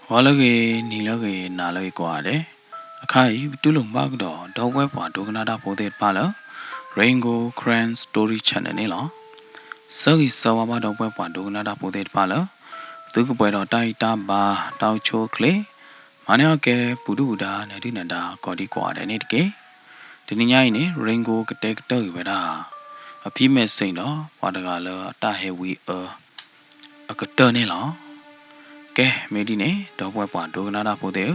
ဂီၤလၢအဂ့ၤ, နံၤလၢအဂ့ၤ, နၤလၢအဂ့ၤကိးဂၤဒဲး, အခါအံၤ ပတူၢ်လိာ်မုာ်ဘၣ်ကဒီး ဒီပုၢ်ဝဲၢ်ပှၤဒိကနၣ်တၢ်ဖိသ့ၣ်တဖၣ်လၢ Rain Gold Karen Story Channel န့ၣ်လီၤ. ဆၢဂ့ၤဆၢဝါဘၣ်ဒီပုၢ်ဝဲၢ်ပှၤဒိကနၣ်တၢ်ဖိသ့ၣ်တဖၣ်လၢ သုကပှဲၤဒီးတၢ်အံၤတၢ်ဘါ တၢ်အိၣ်ဆူၣ်အိၣ်ချ့, မၤန့ၢ်အီၣ်ကဲ ပူၤဒုၣ်ပူၤဒါ နၢၤဒုၣ်နၢၤဒါ ကိးဒံကိးဂၤဒဲးန့ၣ်တက့ၢ်. တနံၤညါအံၤန့ၣ် Rain Gold ကတဲကတၢၢ်ဂ့ၤဝဲဒၣ် အဖံမဲာ်စ့ၣ်ဒီး ပှၤတဂၤလၢအတၢ်ဟဲဝံအၢ အကတၢၢ်န့ၣ်လီၤ. ကဲ မ့ၢ်ဒ်န့ၣ် ဒီပုၢ်ဝဲၢ်ပှၤဒိကနၣ်တၢ်ဖိသ့ၣ်ဧၢ,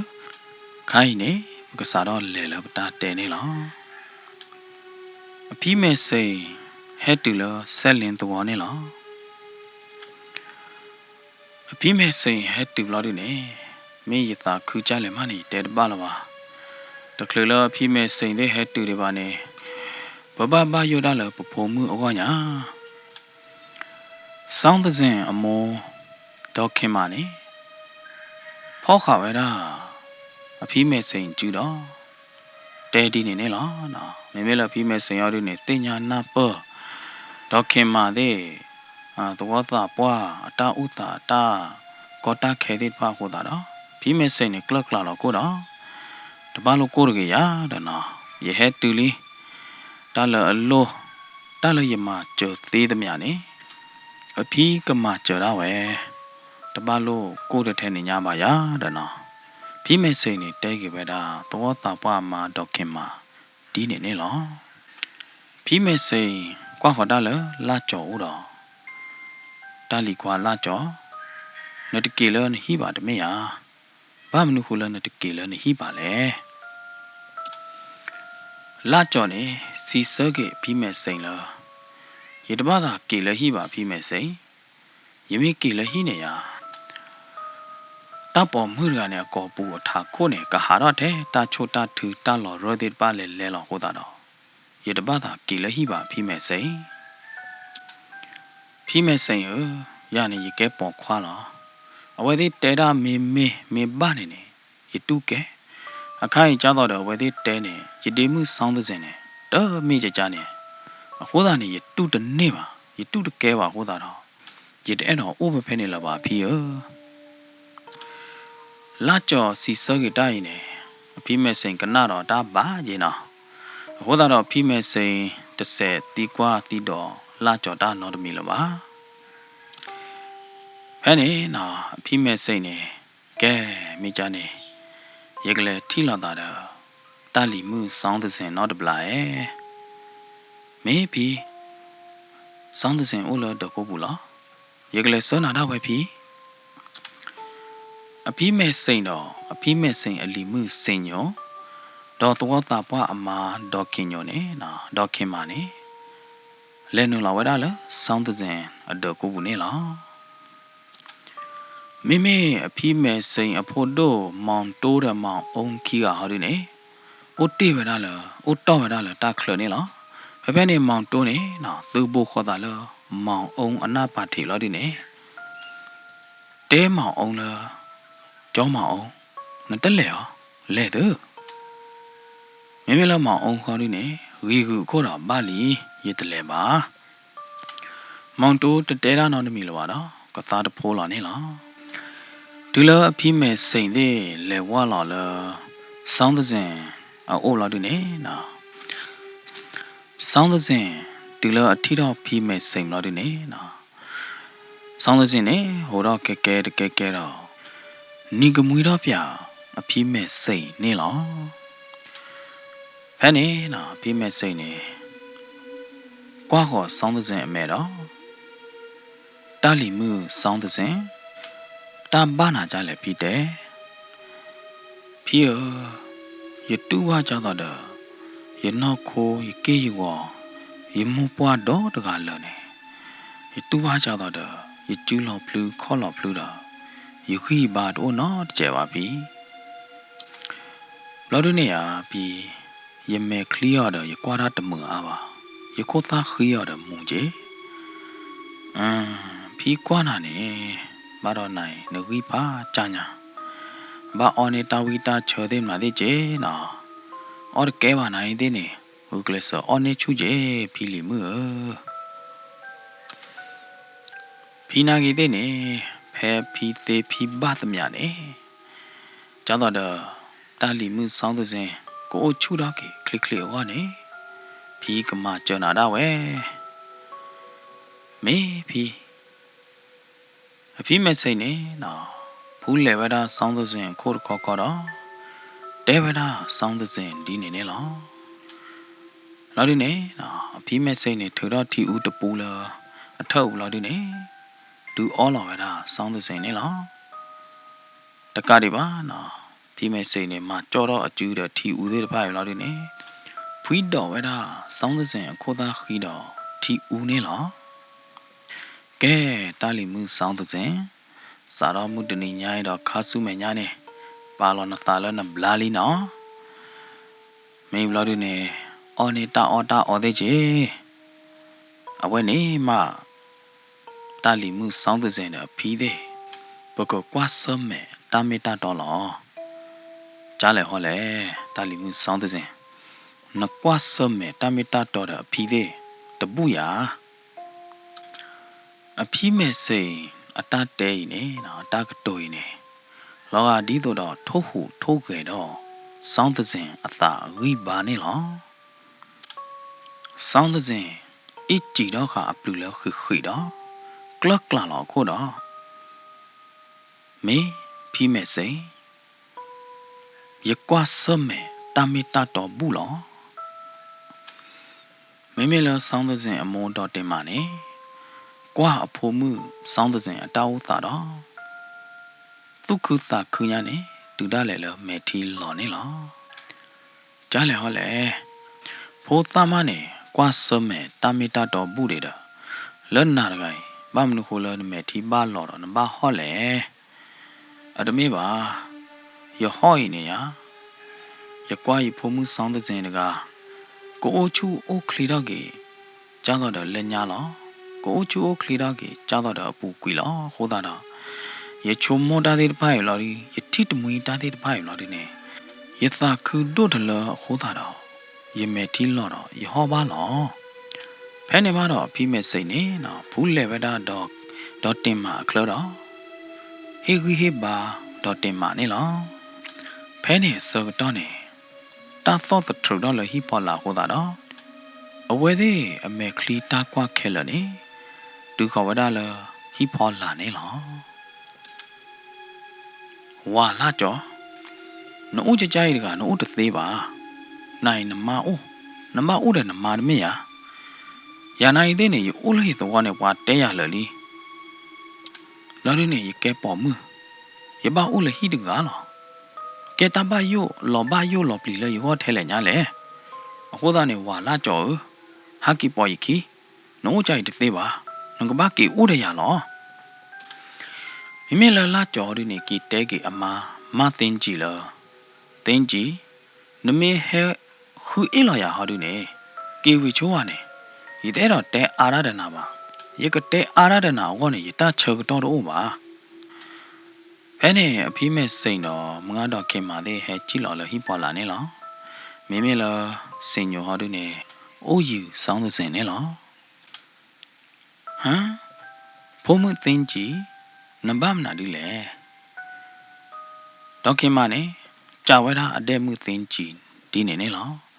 ခါအံၤန့ၣ် ပကစးထီၣ်လဲၤလၢပတၢ်တဲန့ၣ်လီၤ. အဖံမဲာ်စ့ၣ် ဟဲတုၤလၢစဲလ့သဝီန့ၣ်လီၤ. အဖံမဲာ်စ့ၣ်ဟဲတုၤဘျီဒုန့ၣ် မ့ၢ်ယသးခုကၢ်လဲၣ်မးန့ၣ် ယတဲတဘၣ်လၢၤဘၣ်. တချုးလၢအဖံမဲာ်စ့ၣ်သ့ၣ်ဟဲတုၤဒံးဘၣ်န့ၣ် ပဘၣ်ဘၣ်ယိၣ်ဒၣ်လၢပဖိမုၣ်အဂီၢ်ညါ စီသစ့ၣ်အမိၢ် ဒီးခ့မးန့ၣ် ဖီၣ်ဃာ်ဝဲဒၣ် အဖံမဲာ်စ့ၣ်စုဒီး တဲဒ်န့ၣ်န့ၣ်လီၤ. မ့မ့ၢ်လၢအဖံမဲာ်စ့ၣ်အီၤဒုန့ၣ် သ့ၣ်ညါနၢ်ပၢၢ် ဒီးခ့မးသ့ၣ် သဝီသးပှၢ်အတၢ်အုၣ်သး တၢ်ကီတၢ်ခဲသ့ၣ်တဖၣ်အဃိသတးဒီး ဖံမဲာ်စ့ၣ်န့ၣ် ကျၢၢ်ကျါလီၤကိၣ်ဒီး တဘၣ်လိာ်ကိၣ်တဂ့ၤယၤဒီးနီၤ, ယဟဲတုၤလံ တၢ်လၢအလိၣ် တၢ်လၢယမၤစၢၤသ့သမျးန့ၣ် အဖံကမၤစၢၤဒၣ်ဝဲ, တဘၣ်လိာ်ကိၣ်တထဲန့ၣ်ညါဘၣ်ယၤဒီးနီၤ. ဖံမဲာ်စ့ၣ်န့ၣ် တဲက့ၤဝဲဒၣ် သဝီသးပှၢ်အမါဒီးခ့မး ဒ်န့ၣ်န့ၣ်လီၤ. ဖံမဲာ်စ့ၣ် ကွၢ်ဃီၤတၢ်လၢလၢ်ကၠီၤအိၣ်ဒီး တၢ်လံၤခွါလၢ်ကၠီၤ, နတက့ၤလၢနဟံၣ်ဘၣ်တမ့ၢ်ဧါ. ဘၣ်မနုၤဃိလၢနတက့ၤလၢနဟံၣ်ဘၣ်လဲၣ်. လၢ်ကၠီၤန့ၣ် စံးဆၢက့ၤဖံမဲာ်စ့ၣ်လၢ ယတဘၣ်သးက့ၤလၢဟံၣ်ဘၣ်ဖံမဲာ်စ့ၣ်, ယမ့ၢ်က့ၤလၢဟံၣ်န့ၣ်ယၤ တၢ်ပိာ်မုၣ်တဂၤန့ၣ် အကိာ်ပူၤအထးခိၣ်န့ၣ် ကဟးထီၣ်ထဲတၢ်ဆိၣ်တၢ်ထုတၢ်လီၤရၢၢ်သ့ၣ်တဖၣ်လဲၤလဲၤလီၤအဃိသတးဒီး ယတဘၣ်သးက့ၤလၢဟံၣ်ဘၣ်ဖံမဲာ်စ့ၣ်. ဖံမဲာ်စ့ၣ်ဧၢ, ယၤန့ၣ်ယကဲပိာ်ခွါလီၤ. အဝဲသ့ၣ်တဲဒၣ်မ့ၢ်မ့ၢ်မ့ၢ်ဘၣ်န့ၣ်န့ၣ် ယတူၢ်ကဲ. အခါအံၤကၢ်သိးဒီးအဝဲသ့ၣ်တဲန့ၣ် ယဒ့မုၣ်စီသစ့ၣ်န့ၣ် တမ့ၢ်ကကၢန့ၣ်, အဃိသတးန့ၣ် ယတူၢ်တန့ၢ်ဘၣ်, ယတူၢ်တကဲဘၣ်အဃိသတးဒီး ယတအဲၣ်ဒိးအိၣ်ဖဲဖဲန့ၣ်လၢၤဘၣ်ဖံဧၢ. လၢ်ကၠီၤစံးဆၢက့ၤတၢ်အံၤန့ၣ် အဖံမဲာ်စ့ၣ်ကနၣ်ဒီးတၢ်ဘၣ်ယ့ၤနီၤ. အဃိသတးဒီးဖံမဲာ်စ့ၣ် တစဲးသံကွၢ်သံဒိးလၢ်ကၠီၤတၢ်နီတမံၤလၢၤဘၣ်. ဖဲန့ၣ် ဖံမဲာ်စ့ၣ်န့ၣ် ကဲ မ့ၢ်ကၢ်န့ၣ် ယကလဲၤထံၣ်လိာ်သးဒီး တၢ်လံၤမုၣ်စီသစ့ၣ်နီတဘျီဧဲ. မ့ၢ်ဖံ စီသစ့ၣ်အိၣ်လၢဒၢးကိပူၤလီၤ. ယကလဲၤဆှၢနၤဒၣ်ဝဲဖံ. အဖံမဲာ်စ့ၣ်ဒီး အဖံမဲာ်စ့ၣ်အလံၤမုၣ်စ့ၣ်ညိၣ် ဒီးသဝီသးပှၢ်အမါဒီးခ့ၣ်ညိၣ်န့ၣ် ဒီးခ့ၣ်မးန့ၣ် လဲၤနုာ်လီၤဝဲဒၣ်လၢ စီသစ့ၣ်အဒၢးကိပူၤန့ၣ်လီၤ. မ့မ့ၢ်အဖံမဲာ်စ့ၣ်အဖိဒိၣ် မီၣ်တိဒီးမီၣ်အူခံဂၤဟီဒုန့ၣ် အိၣ်တ့ၢ်ဝဲဒၣ်လၢ အိၣ်တီၢ်ဝဲဒၣ်လၢတၢ်ချၢန့ၣ်လီၤ. ဖဲဖဲန့ၣ် မီၣ်တိန့ၣ် သုးဘူးဃီသးလၢ မီၣ်အူအနၢ်ပာ်ထံးလီၤဒုန့ၣ် တဲမီၣ်အူလၢ ကၠီမီၣ်အူ နတလဲၤအီၤ လဲၤသု. မ့မ့ၢ်လၢမီၣ်အူဃီဒုန့ၣ် ဂံၤဂုာ်ခိၣ်ဒီးဘၣ်လံ ယတလဲၤဘၣ်. မီၣ်တိတတဲတၢ်နီတမံၤလၢၤဘၣ်ဒီး ကသါတဖိလီၤန့ၣ်လီၤ. တုၤလၢအဖံမဲာ်စ့ၣ်သ့ၣ်လဲၤဝဲလီၤလၢ စီသစ့ၣ်အအိၣ်လီၤဒုန့ၣ် စီသစ့ၣ် တုၤလၢအထံၣ်ထီၣ်ဖံမဲာ်စ့ၣ်လီၤဒုန့ၣ် စီသစ့ၣ်န့ၣ် ဟိးထီၣ်ကဲကဲတကဲကဲဒီး နံၤကမှံထီၣ်ပၠးအဖံမဲာ်စ့ၣ်န့ၣ်လီၤ. ဖဲန့ၣ် ဖံမဲာ်စ့ၣ်န့ၣ် ကွၢ်ဃီၤစီသစ့ၣ်အမဲာ်ဒီး တၢ်လံၤမုၣ်စီသစ့ၣ် တၢ်ဘၣ်နၤဒ်လဲၣ်ဖံတဲ ဖံဧၢ, ယတူၢ်ဘၣ်ကၢ်သိးဒီး ယနီၢ်ခိ ယက့ၢ်ယဂီၤ ယမိၢ်ပှၢ်ဒီတဂၤလၢာ်န့ၣ် ယတူၢ်ဘၣ်ကၢ်သိးဒီး ယစုလီၤဖျုခီၣ်လီၤဖျုဒီး ယဂံၢ်ယဘါတအိၣ်နီတစဲးဘၣ်ဖံ. ဘျီဒုန့ၣ်ဧါဖံ, ယမဲာ်ချံအီၤဒီး ယကွၢ်တၢ်တမုာ်အါဘၣ်, ယခိၣ်သၣ်ဃံအီၤဒီးမူၤက့ၤ. ဖံကွၢ်နၤန့ၣ် ဘၣ်ဒီးနၤအံၤ နဂံၢ်ဖးကၢ်ညါ, ဘၣ်အီၣ်န့ၢ်တၢ်ဝံၣ်တၢ်ဆၢသ့ၣ်မနုၤသ့ၣ်က့ၤနီၤ, အီၣ်တကဲဘၣ်နၤအံၤသ့ၣ်န့ၣ် ဂုာ်ကျဲးစၢးအီၣ်န့ၢ်ဆူၣ်က့ၤ ဖံလံၤမုၣ်ဧၢ. ဖံနာ်က့ၤသ့ၣ်န့ၣ် ဖဲဖံသ့ဖံဘၣ်သမျးန့ၣ် ဒ်သိးဒီး တၢ်လံၤမုၣ်စီသဇင် ကအိၣ်ဆူၣ်ထီၣ်က့ၤချ့ချ့အဂီၢ်န့ၣ် ဖံကမၤစၢၤနၤဒၣ်ဝဲ မ့ၢ်ဖံ အဖံမဲာ်ဆ့န့ၣ် ဖူလဲၤဝဲဒၣ်စီသဇင်အခိၣ်တခီခီဒီး တဲဝဲဒၣ်စီသဇင်ဒ်န့ၣ်န့ၣ်လီၤ. လီၤဒုန့ၣ် အဖံမဲာ်ဆ့န့ၣ် ထုးထီၣ်ထံအူတပူလၢအထၢၣ်အူလီၤဒုန့ၣ် ဒုးအီလီၤဝဲဒၣ်စီသဇင်န့ၣ်လီၤ. တကးဒံးဘၣ် ဖံမဲာ်ဆ့န့ၣ် မၤကၠီၣ်ထီၣ်အစုဒီးထံအူသ့ၣ်တဖၣ်အံၤလီၤဒုန့ၣ် ဖှံဒိးဝဲဒၣ်စီသဇင်အခိၣ်သၣ်ဃံဒီးထံအူန့ၣ်လီၤ. ကဲ တၢ်လံၤမုၣ်စီသဇင်, စးထီၣ်မုၢ်တနံၤညါအံၤဒီးခါဆူမဲာ်ညါန့ၣ် ပာ်လီၤနသးလၢနဘျါလံနီၤ. မ့ၢ်ဘျီဒုန့ၣ် အီၣ်န့ၢ်တၢ်အီၣ်တၢ်အီသ့ၣ်က့ၤ. အဝဲန့ၣ်မး တၢ်လံၤမုၣ်စီသဇင်ဒီးအဖံသ့ၣ် ပကကွၢ်ဆၢၣ်မဲာ်တၢ်မ့ၢ်တၢ်တီလီၤ. ကလဲၣ်ဟီလဲၣ် တၢ်လံၤမုၣ်စီသဇင်, နကွၢ်ဆၢၣ်မဲာ်တၢ်မ့ၢ်တၢ်တီဒီးအဖံသ့ၣ်တဘူၣ်ယၤ အဖံမဲာ်ဆ့အံၤ အတၢ်တဲအံၤန့ၣ် အတၢ်ကတိၤအံၤန့ၣ် လီၤဂာ်ဒ်သိးဒီးထိၣ်ဟူးထိၣ်ဂဲၤဒီး စီသဇင်အသးဂံၢ်ဘါန့ၣ်လီၤ. စီသဇင် အ့ၣ်စံာ်ထီၣ်ဃာ်အပျုၤလၢဃံးဃံးဒီး ကျၢၢ်ကျးလီၤအခိၣ်ဒီး မ့ၢ်ဖံမဲာ်ဆ့ ယကွၢ်ဆၢၣ်မဲာ်တၢ်မ့ၢ်တၢ်တီဘူၣ်လီၤ. မ့မ့ၢ်လၢစီသဇင်အမိၢ်ဒီးတ့ၢ်မးန့ၣ် ကွၢ်အဖိမုၣ်စီသဇင်အတၢ်အိၣ်သးဒီး သူၣ်ခုသးခုညါန့ၣ် တုၤဒၣ်လဲာ်လၢမဲာ်ထံလီၤန့ၣ်လီၤ. ကလဲၣ်ဟီလဲၣ် ဖိသၣ်မါန့ၣ် ကွၢ်ဆၢၣ်မဲာ်တၢ်မ့ၢ်တၢ်တီဘူၣ်ဒံးဒီး လၢနၤတဂၤအံၤ ဘၣ်မနုၤဃိလၢနမဲာ်ထံဘၣ်လီၤဒီးနဘၣ်ဟီၣ်လဲၣ်. အတမ့ၢ်ဘၣ်, ယဟီၣ်အံၤန့ၣ်ယါ, ယကွၢ်ယဖိမုၣ်စီသဇင်တဂၤ ကအိၣ်ဆူၣ်အိၣ်ချ့ထီၣ်က့ၤ ကၢ်သိးဒီးလၢညါလီၤ. ကအိၣ်ဆူၣ်အိၣ်ချ့ထီၣ်က့ၤ ကၢ်သိးဒီးအပူၤကွံာ်လီၤ. အဃိသတးဒီး ယဆိကမိၣ်တၢ်သ့ၣ်တဖၣ်အံၤလီၤဒု ယထံၣ်တမှံတၢ်သ့ၣ်တဖၣ်အံၤလီၤဒုန့ၣ် ယသးခုဒိၣ်တလၢအဃိသတးဒီး ယမဲာ်ထံလီၤဒီးယဟီၣ်ဘၣ်လီၤ. ဖဲန့ၣ်ဘၣ်ဒီး ဖံမဲာ်ဆ့န့ၣ် ဖူလဲၤဝဲဒၣ်ဒီးတ့ၢ်မးအချၢဒီး ဟ့ၣ်ဂံၢ်ဟ့ၣ်ဘါဒီးတ့ၢ်မးန့ၣ်လီၤ. ဖဲန့ၣ်အဆၢကတီၢ်န့ၣ် တၢ်သီၣ်သထြုးထီၣ်လၢဟံၣ်ဖီလာ်အဃိသတးဒီး အဝဲသ့ၣ်အမဲာ်ချံတၢ်ကွၢ်ခဲလၢာ်န့ၣ် တုၤဃီၤဝဲဒၣ်လၢဟံၣ်ဖီလာ်န့ၣ်လီၤ. ဝၤလၢကၠီ, နအိၣ်ကကါအံၤတဂၤ နအိၣ်တသ့ဘၣ်. နၤအံၤနမါအိၣ်, နဘၣ်အိၣ်ဒီးနမါတမ့ၢ်ဧါ. ယၤနၤအံၤသ့ၣ်န့ၣ် ယအိၣ်လၢယသဝီန့ၣ် ပှၤတဲယၤလၢာ်လံ. လီၤဒုန့ၣ် ယကဲပိာ်မုၣ်, ယဘၣ်အိၣ်လၢဟံၣ်တဂၤလီၤ. ကဲတၢ်ဘၣ်ယိၣ်လီၤဘၣ်ယိၣ်လီၤပျံၤလၢယဂီၢ်ထဲလဲၣ်ညါလဲၣ်. အဃိသတးန့ၣ် ဝၤလၢကၠီဧၢ, ဟးက့ၤပိာ်ယခံ, နအိၣ်ကါအံၤတသ့ဘၣ်, နကဘၣ်က့ၤအိၣ်ဒီးယၤလီၤ. မ့မ့ၢ်လၢလၢကၠီဒုန့ၣ် က့ၤတဲက့ၤအမါ မါသ့ကၠံလၢ သ့ကၠံ, နမ့ၢ်ဟဲဃုအ့ၣ်လီၤယၤဟီဒုန့ၣ် က့ၤဝံၤဆိဧါန့ၣ်, ယတအဲၣ်ဒိးတဲအါဒၣ်ဒီးနၤဘၣ်. ယကတဲအါဒၣ်ဒီးနၤအဂီၢ်န့ၣ် ယတၢ်ဆၢကတီၢ်တအိၣ်ဘၣ်. ဖဲန့ၣ် အဖံမဲာ်ဆ့ၣ်ဒီး မုၢ်ဂၢ်ဒီးခ့မၤသ့ၣ်ဟဲစံၣ်လီၤလၢဟံၣ်ဖီလာ်န့ၣ်လီၤ. မ့မ့ၢ်လၢ စ့ၣ်ညိၤဟီဒုန့ၣ် အိၣ်ယုာ်စီသဇင်န့ၣ်လီၤ. ဟါ, ဖိမုၣ်သ့ကၠံ, နဘၣ်မနုၤဒ်လဲၣ်. ဒီးခ့မၤန့ၣ် စံးဝဲဒၣ်အဒဲၣ်မုၣ်သ့ကၠံဒ်န့ၣ်န့ၣ်လီၤ.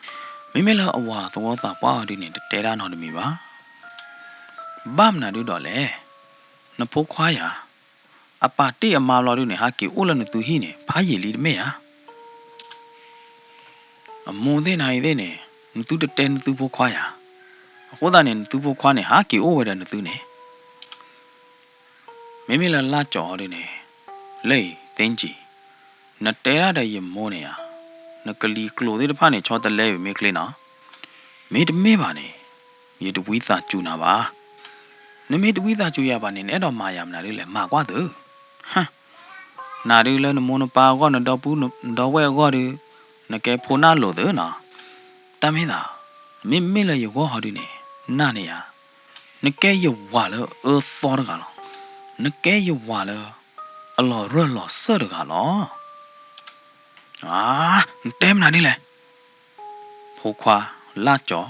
မ့မ့ၢ်လၢအဝၤသဝီသးပှၢ်အီၤဒုန့ၣ် တတဲဒၣ်နီတမံၤဘၣ်. ဘၣ်မနုၤဒုဒီးလဲၣ်. နဖိခွါယၤ အပာ်တ့ၢ်အမါဘျီဒုန့ၣ် ဟးက့ၤအိၣ်လၢနသုဟံၣ်န့ၣ် ဖးယံာ်လံတမ့ၢ်ဧါ. အမိၢ်သ့ၣ်နၤအံၤသ့ၣ်န့ၣ် နသုတတဲနသုဖိခွါယၤ. အဃိသတးန့ၣ် နသုဖိခွါန့ၣ် ဟးက့ၤအိၣ်ဝဲဒီးနသုန့ၣ် မ့မ့ၢ်လၢလၢကၠီၤဒုန့ၣ် လၢအံၤ သ့ကၠံ, နတဲဒၣ်ဒီးယမိၢ်န့ၣ်ဧါ, နကလံၤကျိၤသ့ၣ်တဖၣ်န့ၣ် ဆီတလဲဝံၤမ့ၢ်ချ့နီၤ, မ့တမ့ၢ်ဘၣ်န့ၣ် ယတဝံသးစူၤနၤဘၣ်. နမ့ၢ်တဝံသးစူၤယၤဘၣ်န့ၣ် နအဲၣ်ဒိးမၤယၤမနုၤဒ်လဲၣ်, မၤကွၢ်သု. ဟါ, နၤဒုလၢနမိၢ်နပၢ်အဂီၢ် နဒီပုၢ်နဒီဝဲၢ်အဂီၢ်ဒု, နကဲဖိနၢ်လိၤသုနီၤ. တၢ်မ့ၢ်သး, မ့မ့ၢ်လၢယဂီၢ်ဟီဒုန့ၣ် နၢ်န့ၣ်ယၤ, နကဲယဝၤလၢအအၢသီတဂၤလီၤ. နကဲယဝၤလၢအလီၤရၢၢ်လီၤစၢၢ်တဂၤလီၤ. အါ, နတဲမနုၤဒ်လဲၣ်. ဖိခွါလၢကၠီၤ,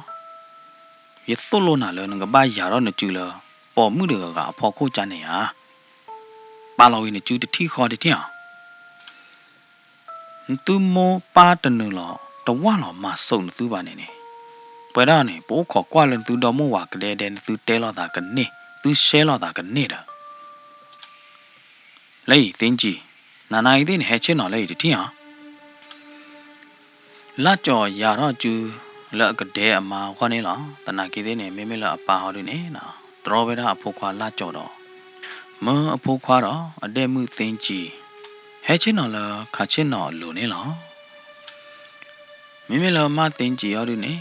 ယသိၣ်လိနၤလၢနကဘၣ်ယၤထီၣ်နစုလၢ ပိာ်မုၣ်တဂၤဂၤအဖီခိၣ်ကါန့ၣ်ဧါ. ပာ်လီၤဝံၤနစုတထံၣ်ဃီတထံၣ်ဧါ. နသုမိၢ်ပၢ်တနုာ်လီၤ တဝၢ်လီၤမၤစိာ်နသုဘၣ်န့ၣ်န့ၣ်, ပဝဲဒၣ်န့ၣ် ပအိၣ်ခိးကွၢ်လၢနသုဒီမိၢ်ဝၤကဒဲဒဲ နသုတဲလိာ်သးကန့ၢ် သုရှဲလိာ်သးကန့ၢ်ဒီး လၢအံၤ သ့ကၠံ, နၤနၤအံၤသ့ၣ်န့ၣ် ဟဲဆ့ၣ်နီၤလၢအံၤတထံၣ်ဧါ. လၢကၠီၤယၤထီၣ်စုလၢအကဒဲအမါအဂီၢ်န့ၣ်လီၤ. သနာ်က့သ့ၣ်န့ၣ် မ့မ့ၢ်လၢအပၢ်ဟီဒုန့ၣ် တြီဝဲဒၣ်အဖိခွါလၢကၠီၤဒီး မၢအဖိခွါဒီးအဒဲၣ်မုၣ်သ့ကၠံ ဟဲဆ့ၣ်နီၤလၢခးဆ့ၣ်နီၤအလိၤန့ၣ်လီၤ. မ့မ့ၢ်လၢမါသ့ကၠံအီၤဒုန့ၣ်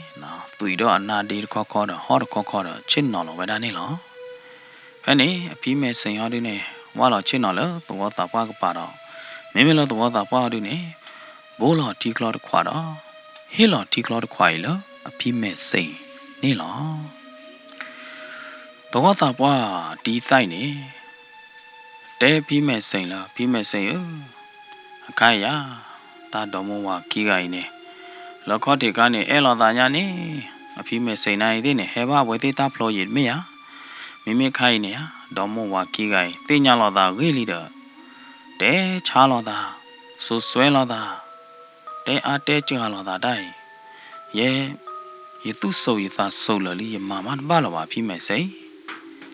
သွံးဒီးအနါဒ့တခီခီဒီး ဟီၣ်တခီခီဒီး ဆ့ၣ်နီၤလီၤဝဲဒၣ်န့ၣ်လီၤ. ဖဲန့ၣ် အဖံမဲာ်စ့ၣ်အီၤဒုန့ၣ် ဝၢ်လီၤဆ့ၣ်နီၤလၢသဝီသးပှၢ်ကပၤဒီး မ့မ့ၢ်လၢသဝီသးပှၢ်အီၤဒုန့ၣ် ဘိလီၤထံချီတခွးဒီး ဟ့ၣ်လီၤထံချီတခွးအံၤလၢအဖံမဲာ်စ့ၣ်န့ၣ်လီၤ. သဝီသးပှၢ်တံသၣ်အံၤန့ၣ် တဲဖံမဲာ်စ့ၣ်လၢ ဖံမဲာ်စ့ၣ်ဧၢ, အခါအံၤယၤ တၢ်ဒီမိၢ်ဝၤခံဂၤအံၤန့ၣ် လၢခီၣ်ထံးခါန့ၣ် အဲၣ်လိာ်သးညါန့ၣ် အဖံမဲာ်စ့ၣ်နၤအံၤသ့ၣ်န့ၣ် ဟဲဘၣ်အဝဲသ့ၣ်တၢ်ဖျိယံာ်တမ့ၢ်ဧါ. မ့မ့ၢ်ခါအံၤန့ၣ်ဧါ ဒီမိၢ်ဝၤခံဂၤအံၤ သ့ၣ်ညါလိာ်သးဂ့ၤလံဒီး တဲဆါလိာ်သး, စိာ်စွဲလိာ်သး, တဲအါတဲစှၤလိာ်သးတၢ်အံၤ, ယဲ ယသူၣ်စိာ်ယသးစိာ်လၢာ်လံ ယမၤမးတဘၣ်လၢၤဘၣ် အဖံမဲာ်စ့ၣ်.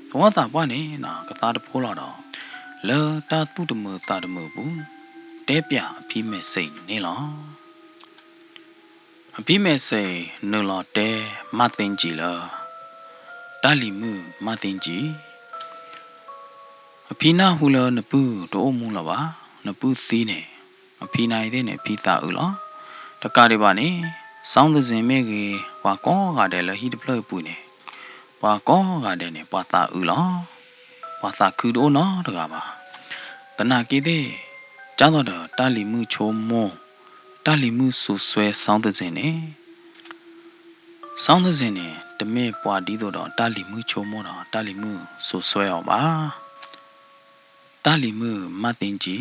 သဝီသးပှၢ်န့ၣ် ကသါတဖိလီၤဒီး လၢတၢ်သူၣ်တမုာ်သးတမုာ်အပူၤ တဲပၠးအဖံမဲာ်စ့ၣ်န့ၣ်လီၤ. အဖံမဲာ်စ့ၣ်နုာ်လီၤတဲမါသ့ကၠံလၢ တၢ်လံၤမုၣ်မါသ့ကၠံ, အဖံနၢ်ဟူလၢနပုၢ်တအိၣ်မူလၢၤဘၣ်, နပုၢ်သံန့ၣ် အဖံနၤအံၤသ့ၣ်န့ၣ် အဖံသးအုးလီၤ. တကးဒံးဘၣ်န့ၣ် စီၤသဇ့ၣ်မ့ၢ်ဂ့ၤ ပှၤကိးဂၤဒဲးလၢဟံၣ်တဖျၢၣ်အပူၤန့ၣ် ပှၤကိးဂၤဒဲးန့ၣ် ပှၤသးအုးလီၤ. ပှၤသးခုတအိၣ်နီတဂၤဘၣ်. သနာ်က့သ့ၣ် ကၢ်သိးဒီးတၢ်လံၤမုၣ်ဆိကမိၣ်, တၢ်လံၤမုၣ်စိာ်စွဲစီၤသဇ့ၣ်န့ၣ် စီၤသဇ့ၣ်န့ၣ် တမ့ၢ်ပှၤဒ်သိးဒီးတၢ်လံၤမုၣ်ဆိကမိၣ်ဒီးတၢ်လံၤမုၣ်စိာ်စွဲအီၤဘၣ်. တၢ်လံၤမုၣ်မါသ့ကၠံ,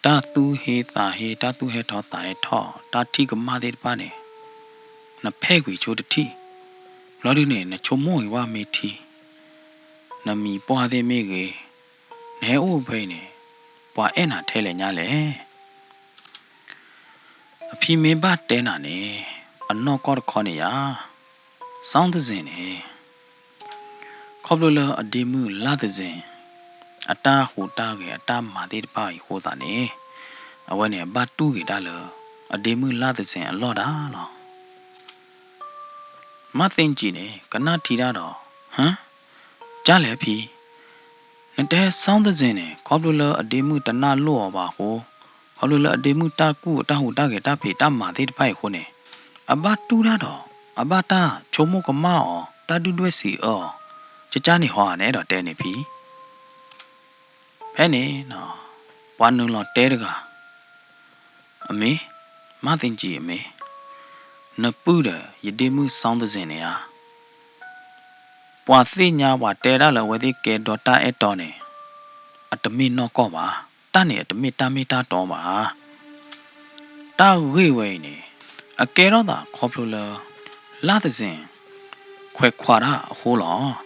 တၢ်သူၣ်ဟ့သးဟ့, တၢ်သူၣ်ဟဲထီၣ်သးဟဲထီၣ်, တၢ်ထံၣ်ကမၣ်သ့ၣ်တဖၣ်န့ၣ် နဖဲးကွံာ်ဆိတထံၣ်, ဘျီဒုန့ၣ် နဆိကမိၣ်ဂ့ၤဝဲမ့ၢ်ထံ, နမံၤပှၢ်သ့ၣ်မ့ၢ်ဂ့ၤ, နဟဲအိၣ်ဖဲအံၤန့ၣ် ပှၤအဲၣ်နၤထဲလဲၣ်ညါလဲၣ်. အဖံမ့ၢ်ဘၣ်တဲနၤန့ၣ် အနီၢ်ကီၢ်တခီန့ၣ်ယၤ, စီၤသဇ့ၣ်န့ၣ် ခီဖျိလၢအဒ့မုၣ်လါသဇ့ၣ် အတၢ်ဟူးတၢ်ဂဲၤအတၢ်မၤသ့ၣ်တဖၣ်အံၤအဃိသတးန့ၣ် အဝဲန့ၣ် အဘၣ်တူၢ်က့ၤတၢ်လၢ အဒ့မုၣ်လါသဇ့ၣ်အလီၢ်ဒၣ်လီၤ. မါသ့ကၠံန့ၣ် ကနၣ်ထံတၢ်ဒီး ဟၢ, ကၢ်လဲၣ်ဖံ, နတဲစီၤသဇ့ၣ်န့ၣ် ခီဖျိလၢအဒ့မုၣ်တနၢ်လိၣ်အီၤဘၣ်အဃိ, ခီဖျိလၢအဒ့မုၣ်တၢ်ကူၣ်အတၢ်ဟူးတၢ်ဂဲၤတၢ်ဖံးတၢ်မၤသ့ၣ်တဖၣ်အံၤအဃိန့ၣ် အဘၣ်တူၢ်တၢ်ဒီး အဘၣ်တၢ်ဆိကမိၣ်ကမၣ်အီၤ တၢ်ဒုၣ်ဒွဲၣ်စံးအၢအီၤ, ကၢ်ကၢ်န့ၣ်ဟီဧါ နအဲၣ်ဒိးတဲန့ၣ်ဖံ. ဖဲန့ၣ် ပှၤနုာ်လီၤတဲတဂၤ, အမ့ၢ်, မါသ့ကၠံအမ့ၢ်, နပုၢ်ဒီးယဒ့မုၣ်စီၤသဇ့ၣ်န့ၣ်ဧါ, ပှၤသ့ၣ်ညါပှၤတဲဒၣ်လၢအဝဲသ့ၣ်ကဲဒီတၢ်အဲၣ်တီန့ၣ် အတမ့ၢ်နီၢ်ကီၢ်ဘၣ်, တၢ်န့ၣ်အတမ့ၢ်တၢ်မ့ၢ်တၢ်တီဘၣ်. တၢ်ဂ့ၢ်ဝဲအံၤန့ၣ် အကဲထီၣ်သးခီဖျိလၢ လါသဇ့ၣ် ခွဲးခွါတၢ်အဃိလီၤ.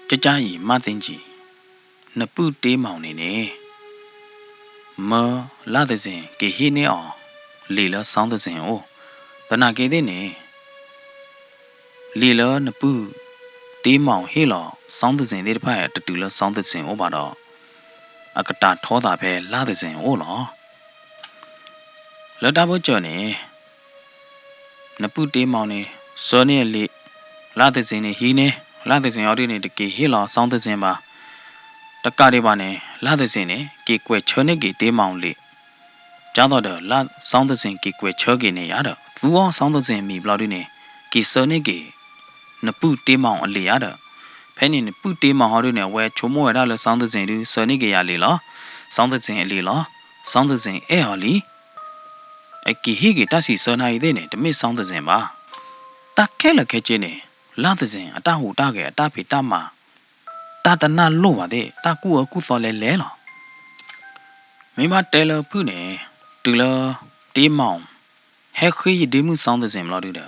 ကၠၢ်ကၠၢ်အံၤ မါသ့ကၠံ, နပုၢ်တ့မီၣ်န့ၣ်န့ၣ် မၢလါသဇ့ၣ်က့ၤဟ့ၣ်န့ၢ်အီၤ လံာ်လၢစီၤသဇ့ၣ်အအိၣ်, သနာ်က့သ့ၣ်န့ၣ် လံာ်လၢနပုၢ်တ့မီၣ်ဟ့ၣ်လီၤစီၤသဇ့ၣ်သ့ၣ်တဖၣ် တတုၤလၢစီၤသဇ့ၣ်အအိၣ်ဘၣ်ဒီး အကတၢ်ထီသးဖဲလါသဇ့ၣ်အအိၣ်လီၤ. လၢတၢ်ဘၢၣ်စၢၤန့ၣ် နပုၢ်တ့မီၣ်န့ၣ် ဆှၢန့ၢ်အလံာ်, လါသဇ့ၣ်န့ၣ်ဟံးန့ၢ်, လါသဇ့ၣ်အီၤဒုန့ၣ် တက့ၤဟ့ၣ်လီၤစီၤသဇ့ၣ်ဘၣ်. တကးဒံးဘၣ်န့ၣ် လါသဇ့ၣ်န့ၣ် က့ၤကွဲးဆှၢန့ၢ်က့ၤတ့မီၣ်လံာ်, ကၢ်သိးဒီး စီၤသဇ့ၣ်က့ၤကွဲးဆှၢက့ၤန့ၣ်ယၤဒီး သူအီၤစီၤသဇ့ၣ်မံၤဘျီဒုန့ၣ် က့ၤဆှၢန့ၢ်က့ၤ နပုၢ်တ့မီၣ်အလံာ်ယၤဒီး ဖဲန့ၣ်နပုၢ်တ့မီၣ်ဟီဒုန့ၣ် အဝဲဆိကမိၣ်ဝဲဒၣ်လၢစီၤသဇ့ၣ်ဒု ဆှၢန့ၢ်က့ၤယၤလံာ်လီၤ, စီၤသဇ့ၣ်အလံာ်လီၤ, စီၤသဇ့ၣ်အဲၣ်အီၤလံ. အက့ၤဟ့ၣ်က့ၤတၢ်စံးဆၢနၤအံၤသ့ၣ်န့ၣ် တမ့ၢ်စီၤသဇ့ၣ်ဘၣ်. တၢ်ခဲလၢာ်ခဲဆ့န့ၣ် လါသဇ့ၣ်အတၢ်ဟူးတၢ်ဂဲၤ အတၢ်ဖံးတၢ်မၤ တၢ်တနၢ်လိၣ်ဘၣ်သ့ၣ် တၢ်ကူၣ်အၢကူၣ်သီလဲၤလဲၤလီၤ. မ့ၢ်ဘၣ်တဲလၢဖုၣ်န့ၣ် တုၤလၢ တ့မီၣ် ဟဲဃ့ယဒ့မုၣ်စီၤသဇ့ၣ်ဘျီဒု